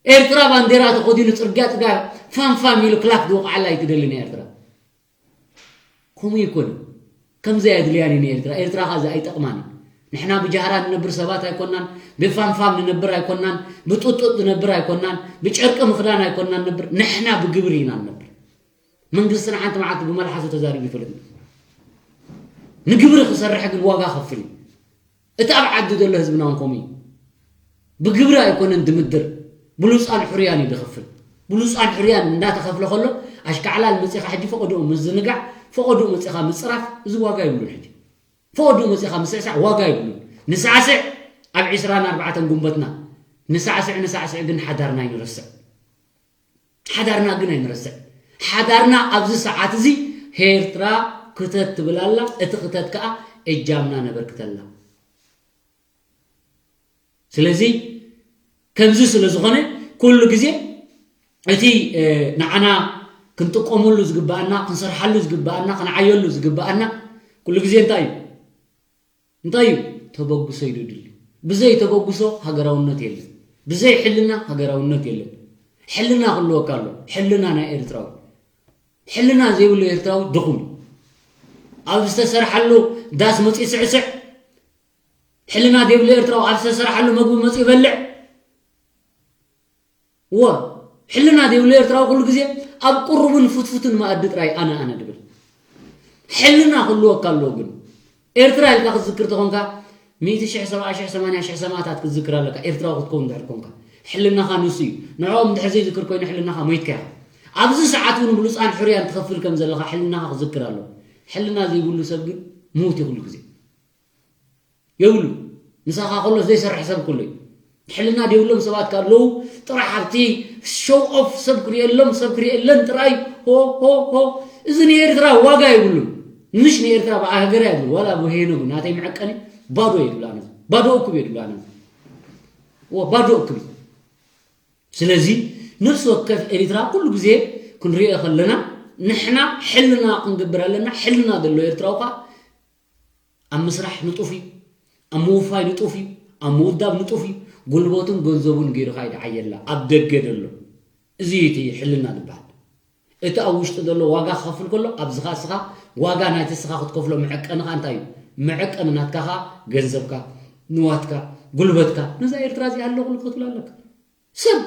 ኤርትራ ባንዴራ ተኸዲኑ ፅርግያ ፅርግያ ፋንፋን ኢሉ ክላክ ዝወቕዓላ ኣይትደልን እያ ኤርትራ። ከምኡ ይኮን ከምዚ ኣየድልያን እዩ ንኤርትራ። ኤርትራ ኻዚ ኣይጠቕማን እዩ። ንሕና ብጃህራ ንነብር ሰባት ኣይኮናን፣ ብፋንፋም ንነብር ኣይኮናን፣ ብጡጡጥ ንነብር ኣይኮናን፣ ብጨርቂ ምኽዳን ኣይኮናን ነብር። ንሕና ብግብሪ ኢና ንነብር። መንግስትና ሓንቲ መዓልቲ ብመልሓሱ ተዛሪቡ ይፈልጥ። ንግብሪ ክሰርሕ ግን ዋጋ ከፍል እዩ። እቲ ኣብ ዓዲ ዘሎ ህዝብና እውን ከምኡ እዩ። ብግብሪ ኣይኮነን ድምድር፣ ብሉፃን ሕርያን እዩ ድኸፍል። ብሉፃን ሕርያን እንዳተኸፍለ ከሎ ኣሽካዕላል መፂኻ ሕጂ ፈቐድኡ ምዝንጋዕ፣ ፈቐድኡ መፂኻ ምፅራፍ፣ እዚ ዋጋ ይብሉን። ሕጂ ፈቐድኡ መፂኻ ምስዕሳዕ ዋጋ ይብሉን። ንሳዕስዕ ኣብ ዕስራን ኣርባዕተን ጉንበትና ንሳዕስዕ ንሳዕስዕ ግን ሓዳርና ይንረስዕ። ሓዳርና ግን ኣይንረስዕ። ሓዳርና ኣብዚ ሰዓት እዚ ሄርትራ ክተት ትብል ኣላ፣ እቲ ክተት ከኣ እጃምና ነበርክተላ። ስለዚ ከምዚ ስለ ዝኾነ ኩሉ ግዜ እቲ ንዓና ክንጥቀመሉ ዝግባኣና፣ ክንሰርሓሉ ዝግባኣና፣ ክንዓየሉ ዝግባኣና ኩሉ ግዜ እንታይ እዩ? እንታይ እዩ? ተበግሶ እዩ ድልዩ። ብዘይ ተበግሶ ሃገራውነት የለን። ብዘይ ሕልና ሃገራውነት የለን። ሕልና ክህልወካ ኣሎ። ሕልና ናይ ኤርትራዊ። ሕልና ዘይብሉ ኤርትራዊ ድኹም እዩ። ኣብ ዝተሰርሓሉ ዳስ መፂኡ ስዕስዕ። ሕልና ዘይብሉ ኤርትራዊ ኣብ ዝተሰርሓሉ መግቢ መፂኡ ይበልዕ። እወ፣ ሕልና ዘይብሉ ኤርትራዊ ኩሉ ግዜ ኣብ ቁሩብን ፍትፉትን መኣዲ ጥራይ ኣነ ኣነ ድብል። ሕልና ክህልወካ ኣለዎ ግን። ኤርትራ ኢልካ ክትዝክር ተኾንካ ሚእቲ ሽሕ፣ ሰብዓ ሽሕ፣ ሰማንያ ሽሕ ሰማእታት ክትዝክር ኣለካ። ኤርትራዊ ክትከውን እንድሕር ኮንካ። ሕልናኻ ንሱ እዩ። ንዕኦም እንድሕር ዘይዝክር ኮይኑ ሕልናኻ ሞይትካ ኢኻ። ኣብዚ ሰዓት እውን ብሉፃን ሕሩያን ትኸፍል ከም ዘለኻ ሕልናኻ ክዝክር ኣለዎ። ሕልና ዘይብሉ ሰብ ግን ምዉት እዩ ኩሉ ግዜ። የብሉ። ምሳኻ ከሎ ዘይሰርሕ ሰብ ኩሉ እዩ። ሕልና ዘይብሎም ሰባት ከ ኣለዉ። ጥራሕ ኣብቲ ሾው ኦፍ ሰብ ክርእየሎም ሰብ ክርእየለን ጥራይ ሆ ሆ ሆ። እዚ ንኤርትራ ዋጋ የብሉን። ምሽ ንኤርትራ ብኣህገራ የብሉ ዋላ ብሄኖ ናተይ መዐቀኒ ባዶ የድብላነ ባዶ እኩብ የድብላነ። ወ ባዶ እኩብ እዩ። ስለዚ ነፍሲ ወከፍ ኤሪትራ ኩሉ ግዜ ክንሪኦ ከለና ንሕና ሕልና ክንገብር ኣለና። ሕልና ዘሎ ኤርትራዊ ኸኣ ኣብ ምስራሕ ንጡፍ እዩ፣ ኣብ ምውፋይ ንጡፍ እዩ፣ ኣብ ምውዳብ ንጡፍ እዩ። ጉልበቱን ገንዘቡን ገይሩ ኸኣ ይድዓየላ ኣብ ደገ ዘሎ። እዚ እዩ እቲ ሕልና ዝበሃል። እቲ ኣብ ውሽጢ ዘሎ ዋጋ ክኸፍል ከሎ ኣብዚ ኸኣ እስኻ ዋጋ ናይቲ እስኻ ክትከፍሎ መዐቀንኻ እንታይ እዩ? መዐቀኒ ናትካ ኸኣ ገንዘብካ፣ ንዋትካ፣ ጉልበትካ። ነዛ ኤርትራ እዚኣ ኣለኹ ክትብል ኣለካ። ሰብ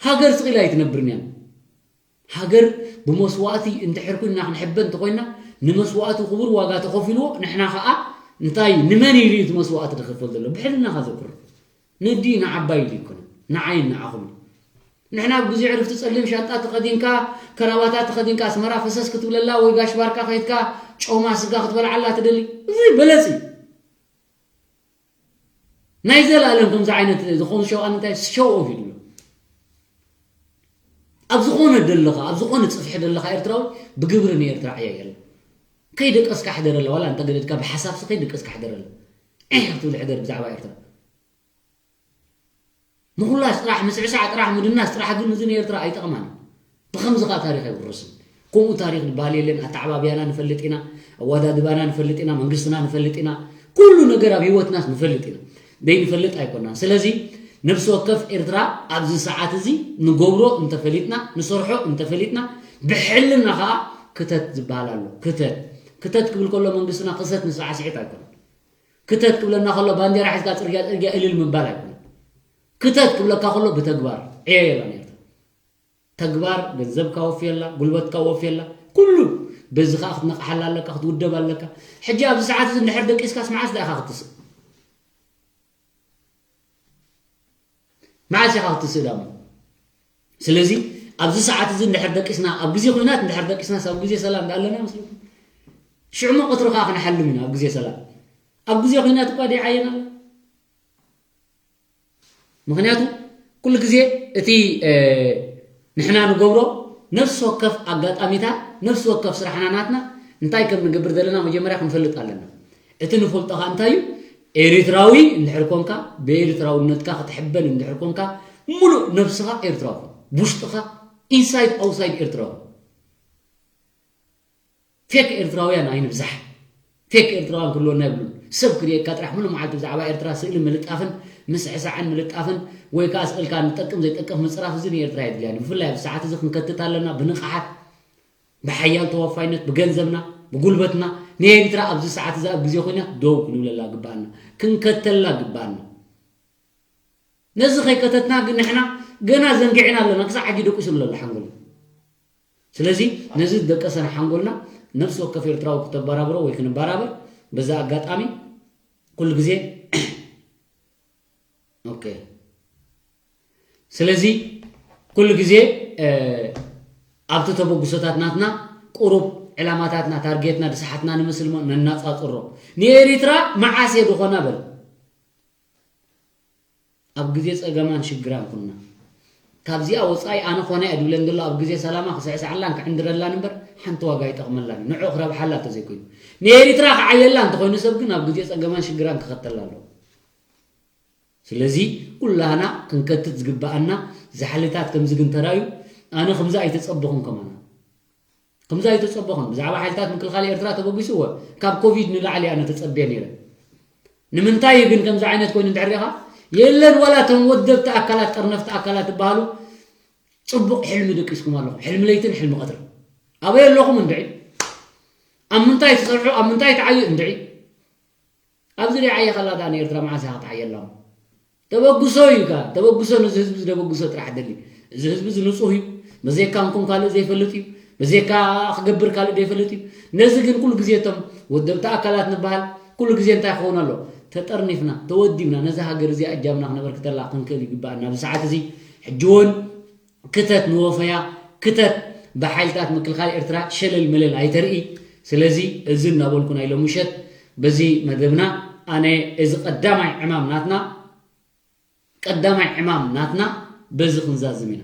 ሃገር ስቕ ኢላ ኣይትነብርን እያ። ሃገር ብመስዋእቲ እንድሕር ኩና ክንሕበ እንተኮይና፣ ንመስዋእቲ ክቡር ዋጋ ተኸፊልዎ፣ ንሕና ኸዓ እንታይ፣ ንመን ኢሉ እዩ እቲ መስዋእቲ ዝኸፈል ዘሎ? ብሕልናኻ ዘኩር። ነዲ ንዓባይ ኢሉ ይኮነ፣ ንዓይን ንዓኹም። ንሕና ኣብ ግዜ ዕርፍቲ ጸሊም ሻንጣ ተኸዲንካ፣ ከራባታ ተኸዲንካ፣ ኣስመራ ፈሰስ ክትብለላ ወይ ጋሽ ባርካ ከይድካ ጮማ ስጋ ክትበልዓላ ትደሊ? እዚ በለጽ እዩ። ናይ ዘላለም ከምዚ ዓይነት ዝኾኑ ሸው ኣነ እንታይ ሸው ኦፍ ይድሎ። ኣብ ዝኾነ ደለኻ፣ ኣብ ዝኾነ ጽፍሒ ደለኻ ኤርትራዊ ብግብሪ ንኤርትራ ዕያ የለ። ከይደቀስካ ሕደረላ፣ ዋላ እንተ ገደድካ ብሓሳብሲ ከይደቀስካ ሕደረላ። ዕያ ክትብል ሕደር ብዛዕባ ኤርትራ። ምኹላስ ጥራሕ፣ ምስዕሳዕ ጥራሕ፣ ምድናስ ጥራሕ ግን እዚ ንኤርትራ ኣይጠቕማን። ብኸምዚ ኸኣ ታሪኽ ኣይውረስን። ከምኡ ታሪኽ ዝበሃል የለን። ኣተዓባብያና ንፈልጥ ኢና፣ ኣወዳድባና ንፈልጥ ኢና፣ መንግስትና ንፈልጥ ኢና፣ ኩሉ ነገር ኣብ ህይወትናስ ንፈልጥ ኢና። ዘይንፈልጥ ኣይኮናን። ስለዚ ነፍሲ ወከፍ ኤርትራ ኣብዚ ሰዓት እዚ ንገብሮ እንተፈሊጥና፣ ንሰርሖ እንተፈሊጥና፣ ብሕልና ኸኣ ክተት ዝበሃል ኣሎ። ክተት፣ ክተት ክብል ከሎ መንግስትና ክሰት ንሳዕስዒት ኣይኮነን። ክተት ክብለና ከሎ ባንዴራ ሒዝካ ጽርግያ ጽርግያ እልል ምባል ኣይኮነን። ክተት ክብለካ ከሎ ብተግባር ዕየየላ ነርታ። ተግባር ገንዘብካ ወፍየላ፣ ጉልበትካ ወፍየላ፣ ኩሉ በዚ ኸኣ ክትነቕሓላ ኣለካ፣ ክትውደብ ኣለካ። ሕጂ ኣብዚ ሰዓት እዚ እንድሕር ደቂስካስ መዓስ ደኣ ኢኻ ክትስእ? መዓስ ኢኻ ክትስእ ዳሞ? ስለዚ ኣብዚ ሰዓት እዚ እንድሕር ደቂስና፣ ኣብ ግዜ ኹናት እንድሕር ደቂስናስ ኣብ ግዜ ሰላም ዶ ኣለና መስለኩም? ሽዑ እሞ ቀትሪ ኸኣ ክንሓልም ኢና ኣብ ግዜ ሰላም። ኣብ ግዜ ኹናት እኳ ደይዓየና ኣሎ። ምኽንያቱ ኩሉ ግዜ እቲ፣ እ፣ ንሕና ንገብሮ ነፍሲ ወከፍ ኣጋጣሚታት፣ ነፍሲ ወከፍ ስራሕና ናትና እንታይ ከም ንገብር ዘለና መጀመርያ ክንፈልጥ ኣለና። እቲ ንፈልጦ ኸኣ እንታይ እዩ? ኤሪትራዊ እንድሕር ኮንካ፣ ብኤሪትራውነትካ ክትሕበን እንድሕር ኮንካ፣ ሙሉእ ነብስኻ ኤርትራዊ፣ ውሽጥኻ፣ ኢንሳይድ ኣውትሳይድ ኤርትራዊ። ፌክ ኤርትራውያን ኣይንብዛሕ። ፌክ ኤርትራውያን ክህልወና የብሉን። ሰብ ክርእየካ ጥራሕ ሙሉእ መዓልቲ ብዛዕባ ኤርትራ ስእሊ ምልጣፍን ምስዕሳዕን ምልጣፍን ወይ ከኣ ስእልካ ንጠቅም ዘይጠቅም ምጽራፍ፣ እዚ ንኤርትራ የድልያን እዩ። ብፍላይ ኣብዚ ሰዓት እዚ ክንከትት ኣለና ብንቕሓት፣ ብሓያል ተወፋይነት፣ ብገንዘብና፣ ብጉልበትና። ንኤርትራ ኣብዚ ሰዓት እዚ ኣብ ግዜ ኹናት ደው ክንብለላ ግባኣና፣ ክንከተላ ግባኣና። ነዚ ከይከተትና ግን ንሕና ገና ዘንጊዕና ኣለና፣ ክሳዕ ሕጂ ደቂሱ ኣሎ ሓንጎልና። ስለዚ ነዚ ዝደቀሰና ሓንጎልና ነፍሲ ወከፍ ኤርትራዊ ክተበራብሮ ወይ ክንበራበር በዛ ኣጋጣሚ ኩሉ ግዜ። ኦኬ። ስለዚ ኩሉ ግዜ፣ እ፣ ኣብቲ ተበግሶታት ናትና ቁሩብ ዕላማታትና፣ ታርጌትና፣ ድስሓትና ንመስል እሞ ነናጻጽሮ። ንኤሪትራ መዓስ እየ ድኾና በል። ኣብ ግዜ ጸገማን ሽግራን ኩና። ካብዚኣ ወጻኢ ኣነ ኾነ እየ ድብለን ዘሎ፣ ኣብ ግዜ ሰላማ ክስዕስዓላን ክዕንድረላን እምበር ሓንቲ ዋጋ ኣይጠቕመላን እዩ። ንዑ ክረብሓላ እንተዘይኮይኑ። ንኤሪትራ ክዓየላ እንተኾይኑ ሰብ ግን ኣብ ግዜ ጸገማን ሽግራን ክኸተላ ኣለዎ። ስለዚ ኩላህና ክንከትት ዝግበኣና ዛሕልታት ከምዚ ግን ተራእዩ፣ ኣነ ከምዚ ኣይተጸበኹን ከማና። ከምዚ ኣይተጸበኹን። ብዛዕባ ሓይልታት ምክልኻል ኤርትራ ተበጊሱ፣ እወ፣ ካብ ኮቪድ ንላዕሊ ኣነ ተጸብየ ነይረ። ንምንታይ ግን ከምዚ ዓይነት ኮይኑ እንድሕር ሪኢኻ? የለን ዋላ እቶም ወደብቲ ኣካላት፣ ጠርነፍቲ ኣካላት ዝበሃሉ ጽቡቕ ሕልሚ ደቂስኩም ኣለኹም። ሕልሚ ለይትን ሕልሚ ቀትርን። ኣበይ ኣለኹም እንድዒ? ኣብ ምንታይ ትሰርሑ? ኣብ ምንታይ ትዓዩ እንድዒ? ኣብዚ ደይ ዓየኸላ ደኣ ንኤርትራ መዓስ ኢኻ ክትዓየላ? ተበግሶ እዩ ከኣ፣ ተበግሶ ነዚ ህዝቢ እዚ ተበግሶ ጥራሕ ደሊ። እዚ ህዝቢ እዚ ንጹህ እዩ። በዘይካ እንኩም ካልእ ዘይፈልጥ እዩ። በዘይካ ክገብር ካልእ ዘይፈልጥ እዩ። ነዚ ግን ኩሉ ግዜ እቶም ወደብቲ ኣካላት ንበሃል ኩሉ ግዜ እንታይ ክኸውን ኣሎ? ተጠርኒፍና፣ ተወዲብና፣ ነዛ ሃገር እዚኣ እጃምና ክነበርክተላ ክንክእል ይግበኣና። ኣብዚ ሰዓት እዚ ሕጂ እውን ክተት ንወፈያ፣ ክተት ብሓይልታት ምክልኻል ኤርትራ ሸለል መለል ኣይተርኢ። ስለዚ እዚ እናበልኩ ናይ ሎሚ ምሸት በዚ መደብና ኣነ እዚ ቀዳማይ ዕማም ናትና፣ ቀዳማይ ዕማም ናትና በዚ ክንዛዝም ኢና።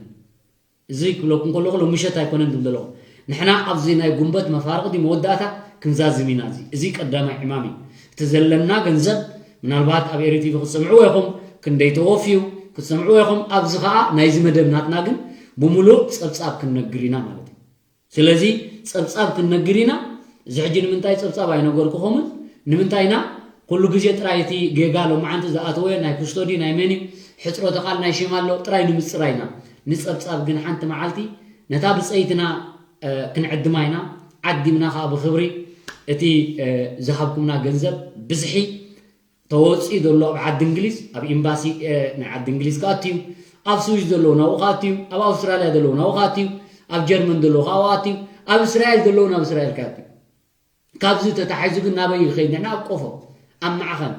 እዚ ክብለኩም ከለኹ ሎሚ ምሸት ኣይኮነን ዝብል ዘለኹ። ንሕና ኣብዚ ናይ ጉንበት መፋርቕ ድዩ መወዳእታ ክንዛዝም ኢና። እዚ፣ እዚ ቀዳማይ ዕማም እዩ። እቲ ዘለና ገንዘብ ምናልባት ኣብ ኤሪ ቲቪ ክትሰምዕዎ ኢኹም፣ ክንደይ ተወፍዩ ክትሰምዕዎ ኢኹም። ኣብዚ ኸኣ ናይዚ መደብ ናትና ግን ብምሉእ ጸብጻብ ክንነግር ኢና ማለት እዩ። ስለዚ ጸብጻብ ክንነግር ኢና። እዚ ሕጂ ንምንታይ ጸብጻብ ኣይነገርኩኹምን? ንምንታይ ኢና ኩሉ ግዜ ጥራይ እቲ ጌጋ ሎማዓንቲ ዝኣተወ ናይ ኩስቶዲ ናይ መን እዩ? ሕጽሮተ ቃል ናይ ሽም ኣሎ ጥራይ ንምጽራይ ኢና። ንጸብጻብ ግን ሓንቲ መዓልቲ ነታ ብጸይትና፣ እ፣ ክንዕድማ ኢና። ዓዲምና ኸኣ ብኽብሪ እቲ፣ እ፣ ዝሃብኩምና ገንዘብ ብዝሒ ተወጺኡ ዘሎ ኣብ ዓዲ እንግሊዝ፣ ኣብ ኤምባሲ፣ እ፣ ናይ ዓዲ እንግሊዝ ክኣቱ እዩ። ኣብ ስዊስ ዘለዉ ናብኡ ክኣቱ እዩ። ኣብ ኣውስትራልያ ዘለዉ ናብኡ ክኣቱ እዩ። ኣብ ጀርመን ዘለዎ ካብኡ ኣትዩ፣ ኣብ እስራኤል ዘለዎ ናብ እስራኤል ከኣትዩ። ካብዚ ተታሒዙ ግን ናበይ ይኸይድ? ንሕና ኣብ ቆፎ፣ ኣብ ማዕኸን፣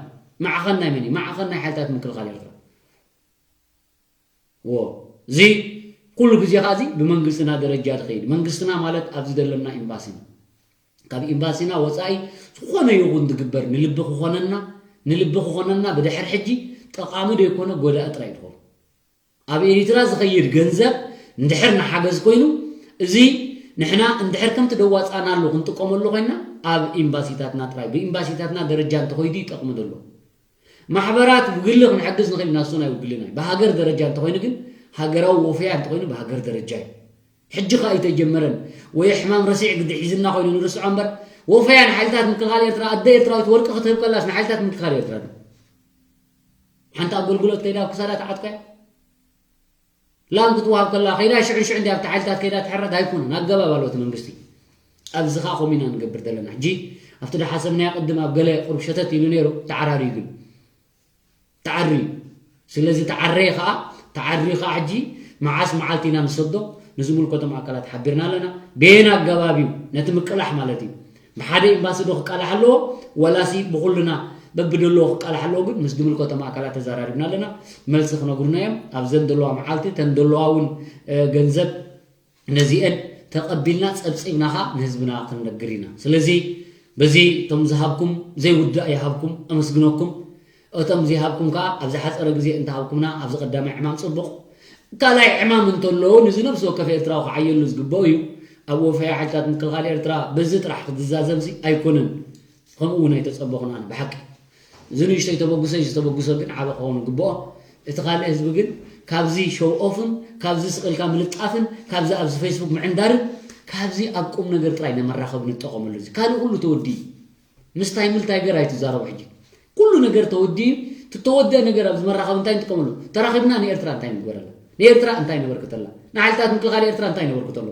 ማዕኸን ናይ መን እዩ? ማዕኸን ናይ ሓይልታት ምክልኻል ኤርትራ። ዎ፣ እዚ ኩሉ ግዜ ከኣ እዚ ብመንግስትና ደረጃ ዝኸይድ። መንግስትና ማለት ኣብዚ ዘለና ኤምባሲና። ካብ ኤምባሲና ወጻኢ ዝኾነ ይኹን ዝግበር ንልቢ ክኾነና፣ ንልቢ ክኾነና ብድሕር ሕጂ ጠቓሚ ዘይኮነ ጎዳኢ ጥራይ ትኾኑ። ኣብ ኤሪትራ ዝኸይድ ገንዘብ እንድሕር ንሓገዝ ኮይኑ፣ እዚ ንሕና እንድሕር ከምቲ ደዋጻናሉ ክንጥቀመሉ ኮይና፣ ኣብ ኤምባሲታትና ጥራይ፣ ብኤምባሲታትና ደረጃ እንተኾይዱ ይጠቕሙ ዘሎ። ማሕበራት ብግሊ ክንሕግዝ ንኽእል ኢና፣ እሱ ናይ ውግልና እዩ። ብሃገር ደረጃ እንተኾይኑ ግን፣ ሃገራዊ ወፈያ እንተኾይኑ ብሃገር ደረጃ እዩ። ሕጂ ከኣ ኣይተጀመረን። ወይ ሕማም ረሲዕ ግዲ ሒዝና ኮይኑ ንርስዖ እምበር፣ ወፈያን ሓይልታት ምክልኻል ኤርትራ፣ ኣደ ኤርትራዊት ወርቂ ክትህብ ከላስ ንሓይልታት ምክልኻል ኤርትራ ድዩ? ሓንቲ ኣገልግሎት ከይዳ ኣብ ክሳዳ ትዓጥቆ እያ። ላም ክትወሃብ ከላ ከይዳ ሽዑ ሽዑ እንዲያ ኣብቲ ሓይልታት ከይዳ ትሕረድ ኣይኮነን። ኣገባብ ኣለዎ እቲ መንግስቲ። ኣብዚ ከኣ ከምኡ ኢና ንገብር ዘለና። ሕጂ ኣብቲ ደሓሰብናዮ ቅድም ኣብ ገለ ቁሩብ ሸተት ኢሉ ነይሩ፣ ተዓራርዩ ግን። ተዓሪ። ስለዚ ተዓረየ ከኣ፣ ተዓሪ ከኣ ሕጂ መዓስ መዓልቲ ኢና ንሰዶ ንዝምልከቶም ኣካላት ሓቢርና ኣለና። በየን ኣገባብ እዩ ነቲ ምቅላሕ ማለት እዩ? ብሓደ ኤምባሲ ዶ ክቃላሕ ኣለዎ? ወላሲ ብኹልና በብደለዎ ክቃላሕ ኣለዎ? ግን ምስ ዝምልከቶም ኣካላት ተዘራሪብና ኣለና። መልሲ ክነግሩና እዮም። ኣብዘን ዘለዋ መዓልቲ፣ እተን ዘለዋ እውን፣ እ፣ ገንዘብ ነዚአን ተቐቢልና ጸብጺብና ኸኣ ንህዝብና ክንነግር ኢና። ስለዚ በዚ እቶም ዝሃብኩም ዘይውዳእ ይሃብኩም፣ ኣመስግነኩም። እቶም ዘይሃብኩም ከኣ ኣብ ዝሓጸረ ግዜ እንተሃብኩምና ኣብዚ ቀዳማይ ዕማም ጽቡቕ። ካልኣይ ዕማም እንተሎ ንዚ ነብሲ ወከፍ ኤርትራዊ ክዓየሉ ዝግብኦ እዩ። ኣብ ወፈያ ሓይልታት ምክልኻል ኤርትራ በዚ ጥራሕ ክትዛዘምሲ ኣይኮነን። ከምኡ እውን ኣይተጸበኹን ኣነ ብሓቂ። እዚ ንእሽተይ ተበግሶ እዩ፣ ዝተበግሶ ግን ዓቢ ክኸውን ይግብኦ። እቲ ካልእ ህዝቢ ግን ካብዚ ሾው ኦፍን ካብዚ ስቕ ኢልካ ምልጣፍን ካብዚ ኣብዚ ፌስቡክ ምዕንዳርን ካብዚ ኣብ ቁም ነገር ጥራይ ናይ መራኸቢ ንጠቐመሉ። እዚ ካልእ ኩሉ ተወዲኡ እዩ። ምስ ታይምል ታይገር ኣይትዛረቡ ሕጂ። ኩሉ ነገር ተወዲኡ እዩ። እቲ ተወደአ ነገር ኣብዚ መራኸቢ እንታይ ንጥቀመሉ? ተራኺብና ንኤርትራ እንታይ ንግበረላ? ንኤርትራ እንታይ ነበርክተላ? ንሓይልታት ምክልኻል ኤርትራ እንታይ ነበርክተሉ?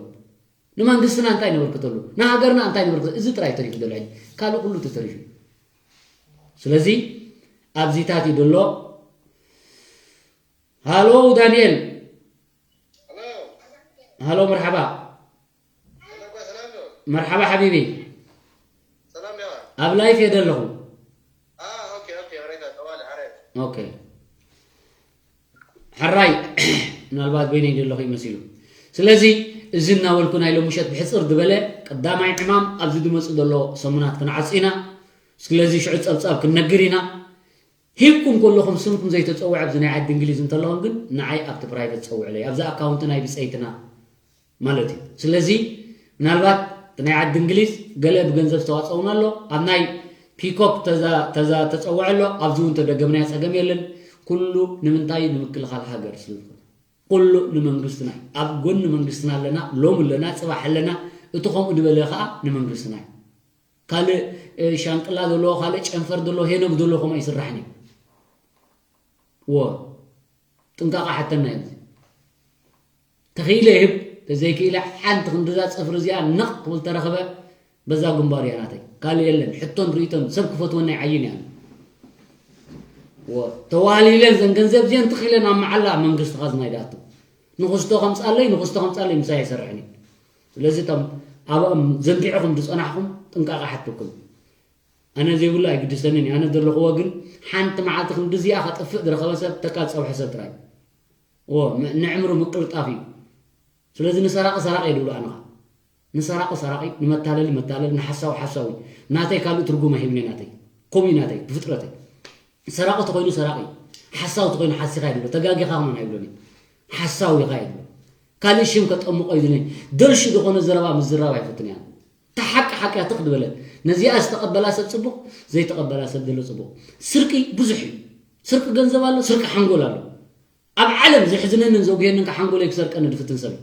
ንመንግስትና እንታይ ነበርክተሉ? ንሃገርና እንታይ ነበርክተሉ? እዚ ጥራይ ተሪፉ ዘሎ ሕጂ። ካልእ ኩሉ ተተሪፉ። ስለዚ ኣብዚታት እዩ ዘሎ። ሃሎ ዳንኤል። ሃሎ። ሃሎ፣ መርሓባ። ሃሎ፣ ጓ፣ ሰላም ዶ? መርሓባ ሓቢቢ። ሰላም ዶ? ኣብ ላይፍ እየ ዘለኹ። አ፣ ኦኬ፣ ኦኬ፣ ኦሬታ፣ ጠዋለ፣ ሓረ። ኦኬ። ሕራይ፣ ምናልባት በይነይ ዘለኹ ይመሲሉ። ስለዚ፣ እዚ እናበልኩ ናይ ሎሚ ምሸት ብሕጽር ዝበለ ቀዳማይ ዕማም ኣብዚ ዝመጽእ ዘሎ ሰሙናት ክንዓጹ ኢና። ስለዚ ሽዑ ጸብጻብ ክንነግር ኢና። ሂብኩም ከለኹም ስምኩም ዘይተጸውዐ ኣብዚ ናይ ዓዲ እንግሊዝ እንተለኹም ግን ንዓይ ኣብቲ ፕራይቨት ጸውዕለይ። ኣብዚ ኣካውንቲ ናይ ብጸይትና ማለት እዩ። ስለዚ ምናልባት እቲ ናይ ዓዲ እንግሊዝ ገለ ብገንዘብ ዝተዋጸኡን ኣሎ። ኣብ ናይ ፒኮክ ተዛ-፣ ተዛ-፣ ተጸውዐ ኣሎ። ኣብዚ እውን ተደገምናዮ ጸገም የለን። ኩሉ ንምንታይ? ንምክልኻል ሃገር ስለ ዝኾነ። ኩሉ ንመንግስትና እዩ። ኣብ ጎኒ መንግስትና ኣለና፣ ሎም ኣለና፣ ጽባሕ ኣለና። እቲ ከምኡ ዝበለ ከኣ ንመንግስትና እዩ። ካልእ፣ እ፣ ሻንቅላ ዘለዎ፣ ካልእ ጨንፈር ዘለዎ፣ ሄኖግ ዘለዎ ከምኡ ኣይስራሕን እዩ። ዎ፣ ጥንቃቐ ሓተና እዩ። ተኽኢለ ይህብ፣ ተዘይክኢለ ሓንቲ ክንድዛ ጽፍሪ እዚኣ ነቕ ክብል ተረኽበ፣ በዛ ግንባር እያ ናተይ። ካልእ የለን። ሕቶን ርእይቶን ሰብ ክፈትወና ይዓይን እያ። ዎ፣ ተዋህሊለን ዘን ገንዘብ እዚአን ትኽኢለን ኣብ መዓላ መንግስቲ ኻዝና ይድኣቱ። ንኽስቶ ከምጻለይ፣ ንኽስቶ ከምጻለይ ምሳይ ኣይሰርሕን እዩ። ስለዚ እቶም ኣብኦም ዘንቢዕኹም ዝጸናሕኹም ጥንቃቐ ሓትኩም። ኣነ ዘይብሉ ኣይግድሰንን እዩ። ኣነ ዘለኽዎ ግን ሓንቲ መዓልቲ ክንዲ እዚኣ ከጥፍእ ዝረኸበ ሰብ ተካል ጸውሒ ሰብ ጥራይ። ዎ፣ ም-፣ ንዕምሩ ምቅልጣፍ እዩ። ስለዚ ንሰራቒ ሰራቒ እየ ዝብሎ ኣነ ኸኣ። ንሰራቒ ሰራቒ፣ ንመታለሊ መታለሊ፣ ንሓሳዊ ሓሳዊ። ናተይ ካልእ ትርጉም ኣይህብን እየ ናተይ። ከምኡ እዩ ናተይ፣ ብፍጥረተይ። ሰራቒ ተኾይኑ ሰራቒ፣ ሓሳዊ ተኾይኑ ሓሲኻ እየ ዝብሎ። ተጋጊኻ ከማን ኣይብሎን እየ። ሓሳዊ ኢኻ እየ ዝብሎ። ካልእ ሽም ከጠምቖ ኣይደልን። ደልሹ ዝኾነ ዘረባ ምዝራብ ኣይፈትን እየ ኣነ። እታ ሓቂ ሓቂ እያ ትኽ ዝበለ። ነዚኣ ዝተቐበላ ሰብ ጽቡቕ፣ ዘይተቐበላ ሰብ ዘሎ ጽቡቕ። ስርቂ ብዙሕ እዩ። ስርቂ ገንዘብ ኣሎ፣ ስርቂ ሓንጎል ኣሎ። ኣብ ዓለም ዘሕዝነንን ዘጉህየንን ከ ሓንጎለይ ክሰርቀኒ ዝፍትን ሰብ እዩ።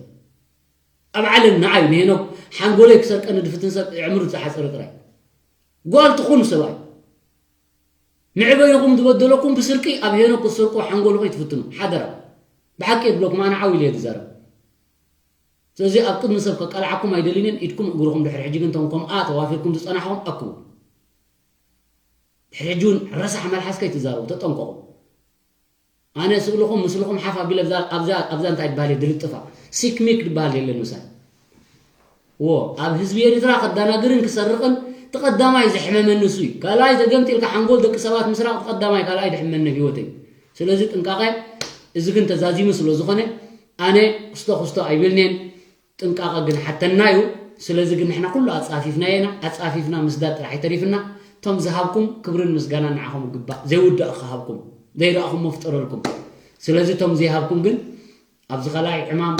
ኣብ ዓለም ንዓይ ንሄኖክ ሓንጎለይ ክሰርቀኒ ዝፍትን ሰብ ኣዕምሩ ዝሓጸረ ጥራይ። ጓል ትኹን ሰብኣይ። መዕበይኹም ዝበደለኩም ብስርቂ ኣብ ሄኖክ ክትሰርቁ ሓንጎሉ ከይትፍትኑ። ሓደራ። ብሓቂ እየ ዝብለኩም፣ ኣነ ዓው ኢለ እየ ዝዛረብ። ስለዚ ኣብ ቅድሚ ሰብ ከቃልዓኩም ኣይደልንን፣ ኢድኩም እግርኹም ድሕሪ ሕጂ ግን እቶም ከምኣ ተዋፊርኩም ዝጸናሕኹም ኣክቡ። ድሕሪ ሕጂ እውን ረሳሕ መልሓስ ከይትዛረቡ ተጠንቀቑ። ኣነ ስእልኹም ምስልኹም ሓፍ ኣቢለ ኣብዛ፣ ኣብዛ፣ ኣብዛ እንታይ ትበሃል እየ ድልጥፋ። ሲክሚክ ዝበሃል የለን ምሳይ። ዎ ኣብ ህዝቢ ኤርትራ ከዳናግርን ክሰርቕን ተቐዳማይ ዘሕመመኒ እሱ እዩ። ካልኣይ ተገምጢልካ ሓንጎል ደቂ ሰባት ምስራቕ ተቐዳማይ ካልኣይ ድሕመኒ ህይወተይ። ስለዚ ጥንቃቐ እዚ ግን ተዛዚሙ ስለ ዝኾነ ኣነ ክስቶ ክስቶ ኣይብልኔን። ጥንቃቐ ግን ሓተና እዩ። ስለዚ ግን ንሕና ኩሉ ኣጻፊፍና ኢና። ኣጻፊፍና ምስዳድ ጥራሕ ይተሪፍና። እቶም ዝሃብኩም ክብርን ምስጋናን ንዓኹም ይግባእ። ዘይውዳእ ክሃብኩም ዘይረኣኹሞ ፍጠረልኩም። ስለዚ እቶም ዘይሃብኩም ግን ኣብዚ ካልኣይ ዕማም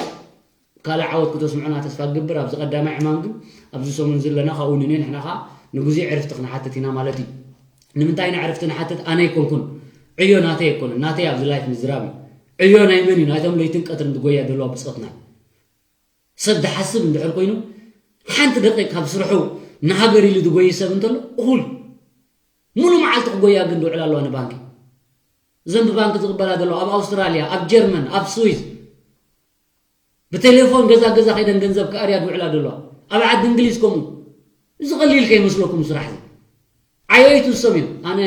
ካልእ ዓወት ክተስምዑና ተስፋ ክገብር። ኣብዚ ቀዳማይ ዕማም ግን ኣብዚ ሰሙን ዘለና ካብኡ ንንየ ንሕና ከዓ ንግዜ ዕርፍቲ ክንሓትት ኢና ማለት እዩ። ንምንታይ ኢና ዕርፍቲ ንሓትት? ኣነ ኣይኮንኩን ዕዮ ናተይ ኣይኮነን። ናተይ ኣብዚ ላይፍ ምዝራብ እዩ። ዕዮ ናይ መን እዩ? ናይቶም ለይትን ቀትርን ዝጎያ ዘለዋ ብፆትና እዩ። ሰብ ዝሓስብ እንድሕር ኮይኑ ሓንቲ ደቂቅ ካብ ስርሑ ንሃገር ኢሉ ዝጎይ ሰብ እንተሎ እኹል ሙሉ መዓልቲ ክጎያ ግን ዝውዕላ ኣለዋ ንባንኪ። እዘን ብባንኪ ዝቕበላ ዘለዋ ኣብ ኣውስትራልያ፣ ኣብ ጀርመን፣ ኣብ ስዊዝ ብቴሌፎን ገዛ ገዛ ከይደን ገንዘብ ክኣርያ ዝውዕላ ዘለዋ ኣብ ዓዲ እንግሊዝ ከምኡ። እዚ ቀሊል ከይመስለኩም ስራሕ እዚ ዓየይቱ እሶም እዮም። ኣነ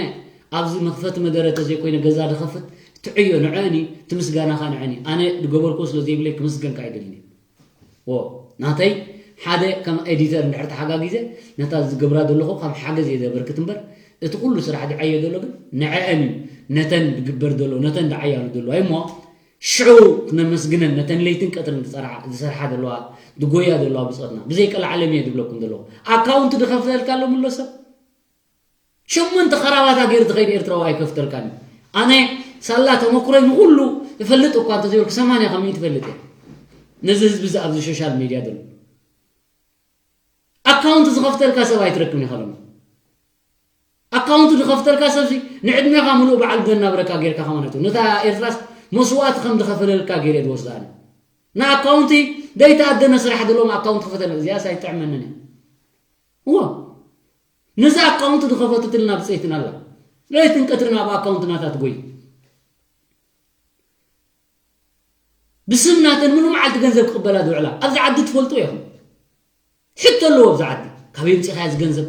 ኣብዚ መኽፈቲ መደረ ተዘይኮይነ ገዛ ድኸፍት ትዕዮ ንዕእኒ ትምስጋናኻ ንዕእኒ ኣነ ዝገበርክዎ ስለ ዘይብለይ ክምስገንካ ኣይደልን እየ። ዎ ናተይ ሓደ ከም ኤዲተር እንድሕር ተሓጋጊዘ ነታ ዝገብራ ዘለኹ ከም ሓገዝ እየ ዘበርክት እምበር እቲ ኩሉ ስራሕ ዝዓዮ ዘሎ ግን ንዐአን እዩ። ነተን ዝግበር ዘሎ ነተን ዝዓያሉ ዘለዋ እሞ ሽዑ ክነመስግነን ነተን ለይትን ቀትርን ዝፀርሓ- ዝሰርሓ ዘለዋ ዝጎያ ዘለዋ ብፆትና ብዘይቀልዓለም እየ ዝብለኩም ዘለኹ። ኣካውንት ዝኸፍተልካ ኣሎ ምሎ ሰብ ሸሞንተ ኸራባታ ገይሩ ትኸይድ ኤርትራዊ ኣይከፍተልካን እዩ። ኣነ ሳላ ተመክሮይ ንኹሉ እፈልጥ እኳ እንተዘይበልኩ ሰማንያ ካብ ሚእቲ እፈልጥ እየ። ነዚ ህዝቢ እዚ ኣብዚ ሶሻል ሚድያ ዘሎ ኣካውንት ዝኸፍተልካ ሰብ ኣይትረክብን ኢኻ ሎሚ። ኣካውንት ዝኸፍተልካ ሰብሲ ንዕድሜኻ ምሉእ በዓል ዘናብረካ ጌርካ ከማነቱ ነታ ኤርትራስ መስዋእቲ ከም ዝኸፈለልካ ገይረ ዝወስዳ ኣነ ንኣካውንቲ ዘይተኣደነ ስራሕ ዘለዎም ኣካውንት ክፈተለ እዚኣስ ኣይጥዕመንን እያ እዎ ነዚ ኣካውንት ዝኸፈተትልና ብፀይትና ኣላ ለይትን ቀትርን ኣብ ኣካውንት ናታ ትጎይ ብስም ናተን ምሉ መዓልቲ ገንዘብ ክቕበላ ዝውዕላ ኣብዚ ዓዲ ትፈልጡ ኢኹም ሕቶ ኣለዎ ኣብዚ ዓዲ ካበይ ምፂኻያ እዚ ገንዘብ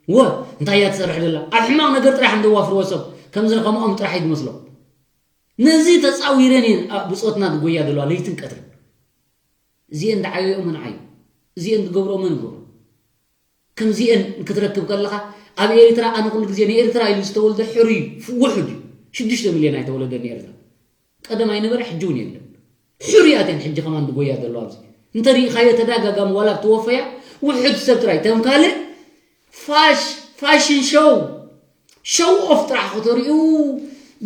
ወ እንታይ እያ ትሰርሕ ዘላ ኣብ ሕማቕ ነገር ጥራሕ እንደዋፍርዎ ሰብ ከምዚ ከምኦም ጥራሕ እዩ ዝመስሎም ነዚ ተፃዊረን እየን ብፆትና ዝጎያ ዘለዋ ለይትን ቀትርን እዚአን ዝዓየኦምን ዓዩ እዚአን ዝገብሮምን ይገብሩ ከምዚአን ክትረክብ ከለኻ ኣብ ኤርትራ ኣነ ኩሉ ግዜ ንኤርትራ ኢሉ ዝተወልደ ሕሩይ ውሑድ እዩ ሽዱሽተ ሚልዮን ኣይተወለደ ንኤርትራ ቀደም ኣይነበረ ሕጂ እውን የለን ሕሩያት እየን ሕጂ ከማን ዝጎያ ዘለዋ ኣብዚ እንተሪኢኻዮ ተዳጋጋሚ ዋላ ብትወፈያ ውሑድ ሰብ ጥራይ ተም ካልእ ፋሽ ፋሽን ሾው ሸው ኦፍ ጥራሕ ከተሪኡ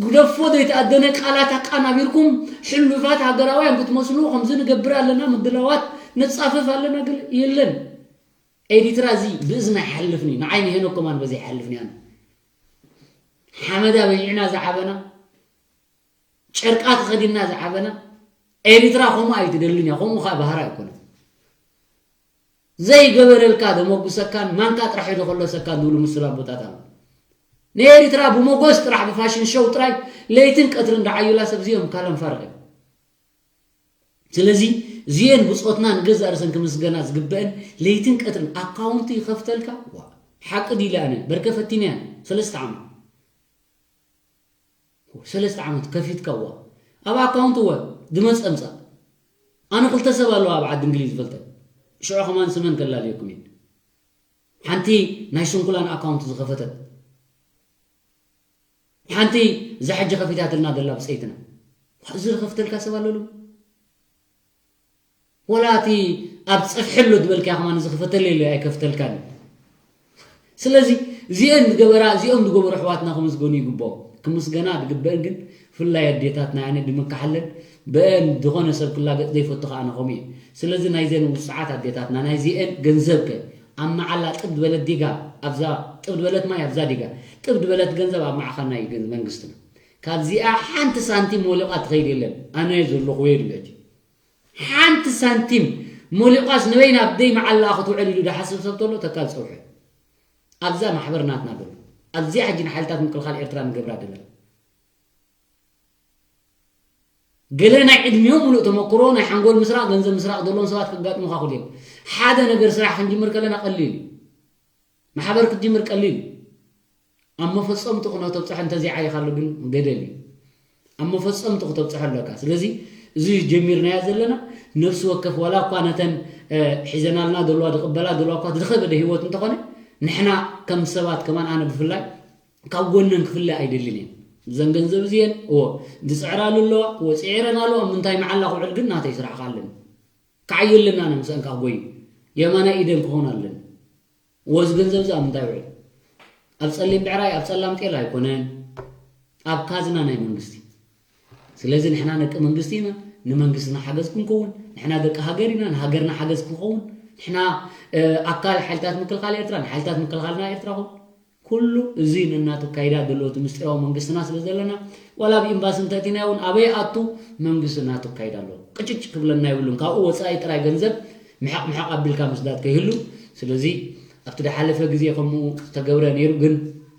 ግደፎ ዘይተኣደነ ቃላት ኣቃናቢርኩም ሕሉፋት ሃገራውያን ክትመስሉ ከምዚ ንገብር ኣለና ምድላዋት ነጻፍፍ ኣለና ገለ የለን ኤሪትራ እዚ ብእዝና ይሓልፍኒ ንዓይ ንሄኖ ከማን በዚ ይሓልፍኒ ኣነ ሓመዳ በሊዕና ዝዓበና ጨርቃ ተኸዲና ዝዓበና ኤሪትራ ከምኡ ኣይትደልን እያ ከምኡ ከዓ ባህራ ኣይኮነን ዘይገበረልካ ዘመጉሰካን ማንካ ጥራሕ ዶ ከለሰካን ዝብሉ ምስል ኣቦታት ኣሉ ንኤሪትራ ብሞጎስ ጥራሕ ብፋሽን ሾው ጥራይ ለይትን ቀትርን ዳዓዩላ ሰብ እዚኦም ካለም ፋርቅ እዮም ስለዚ እዚኤን ብፆትና ንገዛእ ርእሰን ክምስገና ዝግበአን ለይትን ቀትርን ኣካውንቲ ይኸፍተልካ ሓቂ ዲለ ኣነ በርከ ፈቲነያን ሰለስተ ዓመት ሰለስተ ዓመት ከፊትካዋ ኣብ ኣካውንት ወ ዝመፀ ምፃእ ኣነ ክልተ ሰብ ኣለዋ ኣብ ዓዲ እንግሊዝ ዝፈልጠ ሽዑ ከማን ስመን ከላለየኩም እየ ሓንቲ ናይ ስንኩላን ኣካውንት ዝኸፈተት ሓንቲ እዛ ሕጂ ከፊታትልና ዘላ ብፀይትና እዚ ዝኸፍተልካ ሰብ ኣለሉ ወላ እቲ ኣብ ፀፍሒ ኣሎ ዝበልካዮ ከማን እዚ ክፈተለይ ኣሎ ኣይከፍተልካን እዩ ስለዚ እዚአን ዝገበራ እዚኦም ዝገበሩ ኣሕዋትና ክምስገኑ ይግብኦም ክምስገና ዝግበአን ግን ፍላይ ኣዴታትና ኣነ ድምካሓለን ብአን ዝኾነ ሰብ ክላገፅ ዘይፈቱ ከዓ ኣነ ከምኡ እየ ስለዚ ናይዘን ውፅዓት ኣዴታትና ናይዚአን ገንዘብ ከ ኣብ መዓላ ጥብ ዝበለት ዲጋ ኣብዛ ጥብ ዝበለት ማይ ኣብዛ ዲጋ ጥብ ዝበለት ገንዘብ ኣብ ማዕኸና እዩ መንግስትና ካብዚኣ ሓንቲ ሳንቲም ወሊቓ ትኸይድ የለን ኣነ ዘለኹ እየ ድብል ሕጂ ሓንቲ ሳንቲም ሞሊቋስ ንበይና ብደይ መዓላ ክትውዕል ኢሉ ዝሓስብ ሰብ ተሎ ተካል ፀውሑ ኣብዛ ማሕበር ናትና ዘሎ ኣብዚኣ ሕጂ ንሓይልታት ምክልኻል ኤርትራ ንገብራ ዘለና ገለ ናይ ዕድሚኦም ሙሉእ ተመክሮ ናይ ሓንጎል ምስራቕ ገንዘብ ምስራቕ ዘለዎም ሰባት ከጋጥሙኻ ክልዮም ሓደ ነገር ስራሕ ክንጅምር ከለና ቀሊል እዩ ማሕበር ክትጅምር ቀሊል እዩ ኣብ መፈፀምቱ ክነተብፅሖ እንተዘይዓይኻሉ ግን ገደል እዩ ኣብ መፈፀምቱ ክተብፅሖ ኣለካ ስለዚ እዚ ጀሚርናዮ ዘለና ነፍሲ ወከፍ ዋላ እኳ ነተን ሒዘናልና ዘለዋ ዝቕበላ ዘለዋ እኳ ዝኸበደ ህይወት እንተኾነ ንሕና ከም ሰባት ከማን ኣነ ብፍላይ ካብ ጎነን ክፍለ ኣይደልን እየ። እዘን ገንዘብ እዚአን እዎ ዝፅዕራሉ ኣለዋ እዎ ፅዒረን ኣለዋ ምንታይ መዓላ ክውዕል ግን ናተይ ስራሕ ኣለኒ። ክዓዩ ኣለና ኣነ ምስአን ካብ ጎይ የማናይ ኢደን ክኸውን ኣለኒ። እዎ እዚ ገንዘብ እዚ ኣብ ምንታይ ውዕል? ኣብ ፀሊም ብዕራይ ኣብ ፀላም ጤል ኣይኮነን። ኣብ ካዝና ናይ መንግስቲ። ስለዚ ንሕና ደቂ መንግስቲ ኢና፣ ንመንግስትና ሓገዝ ክንከውን፣ ንሕና ደቂ ሃገር ኢና፣ ንሃገርና ሓገዝ ክንኸውን፣ ንሕና ኣካል ሓይልታት ምክልኻል ኤርትራ፣ ንሓይልታት ምክልኻልና ኤርትራ ኹን። ኩሉ እዚ ነናቱ ካይዳ ዘለዎ እቲ ምስጢራዊ መንግስትና ስለ ዘለና ዋላ ኣብ ኤምባሲ እንተእቲናዮ እውን ኣበይ ኣቱ መንግስቲ ናቱ ካይዳ ኣለዎ። ቅጭጭ ክብለና የብሉን። ካብኡ ወፃኢ ጥራይ ገንዘብ ምሕቕ ምሕቕ ኣቢልካ ምስዳድ ከይህሉ። ስለዚ ኣብቲ ዝሓለፈ ግዜ ከምኡ ዝተገብረ ነይሩ፣ ግን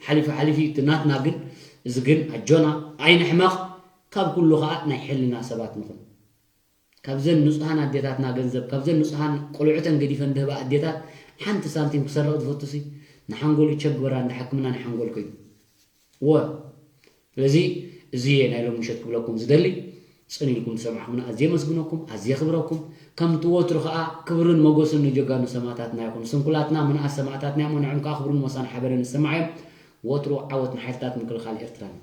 ሓሊፉ ሓሊፉ እቲ ናትና ግን እዚ ግን ኣጆና ኣይንሕመቕ። ካብ ኩሉ ከዓ ናይ ሕልና ሰባት ንኹን። ካብዘን ንጹሃን ኣዴታትና ገንዘብ ካብዘን ንጹሃን ቆልዑተን ገዲፈን ድህባ ኣዴታት ሓንቲ ሳንቲም ክሰርቕ ዝፈቱ ሲ ንሓንጎሉ ቸግበራ እንዳ ሕክምና ንሓንጎል ኮይኑ ወ ስለዚ እዚ ናይ ሎሚ ምሸት ክብለኩም ዝደሊ ጽን ኢልኩም ዝሰማዕኹምና ኣዝየ መስግነኩም ኣዝየ ክብረኩም። ከምቲ ወትሩ ከዓ ክብርን መጎስን ንጀጋኑ ሰማእታትና ይኹን። ስንኩላትና ምንኣስ ሰማእታትና እዮም። ንዕም ከዓ ክብርን ሞሳን ሓበረ ንሰማዕ እዮም። ወትሩ ዓወት ንሓይልታት ምክልኻል ኤርትራን።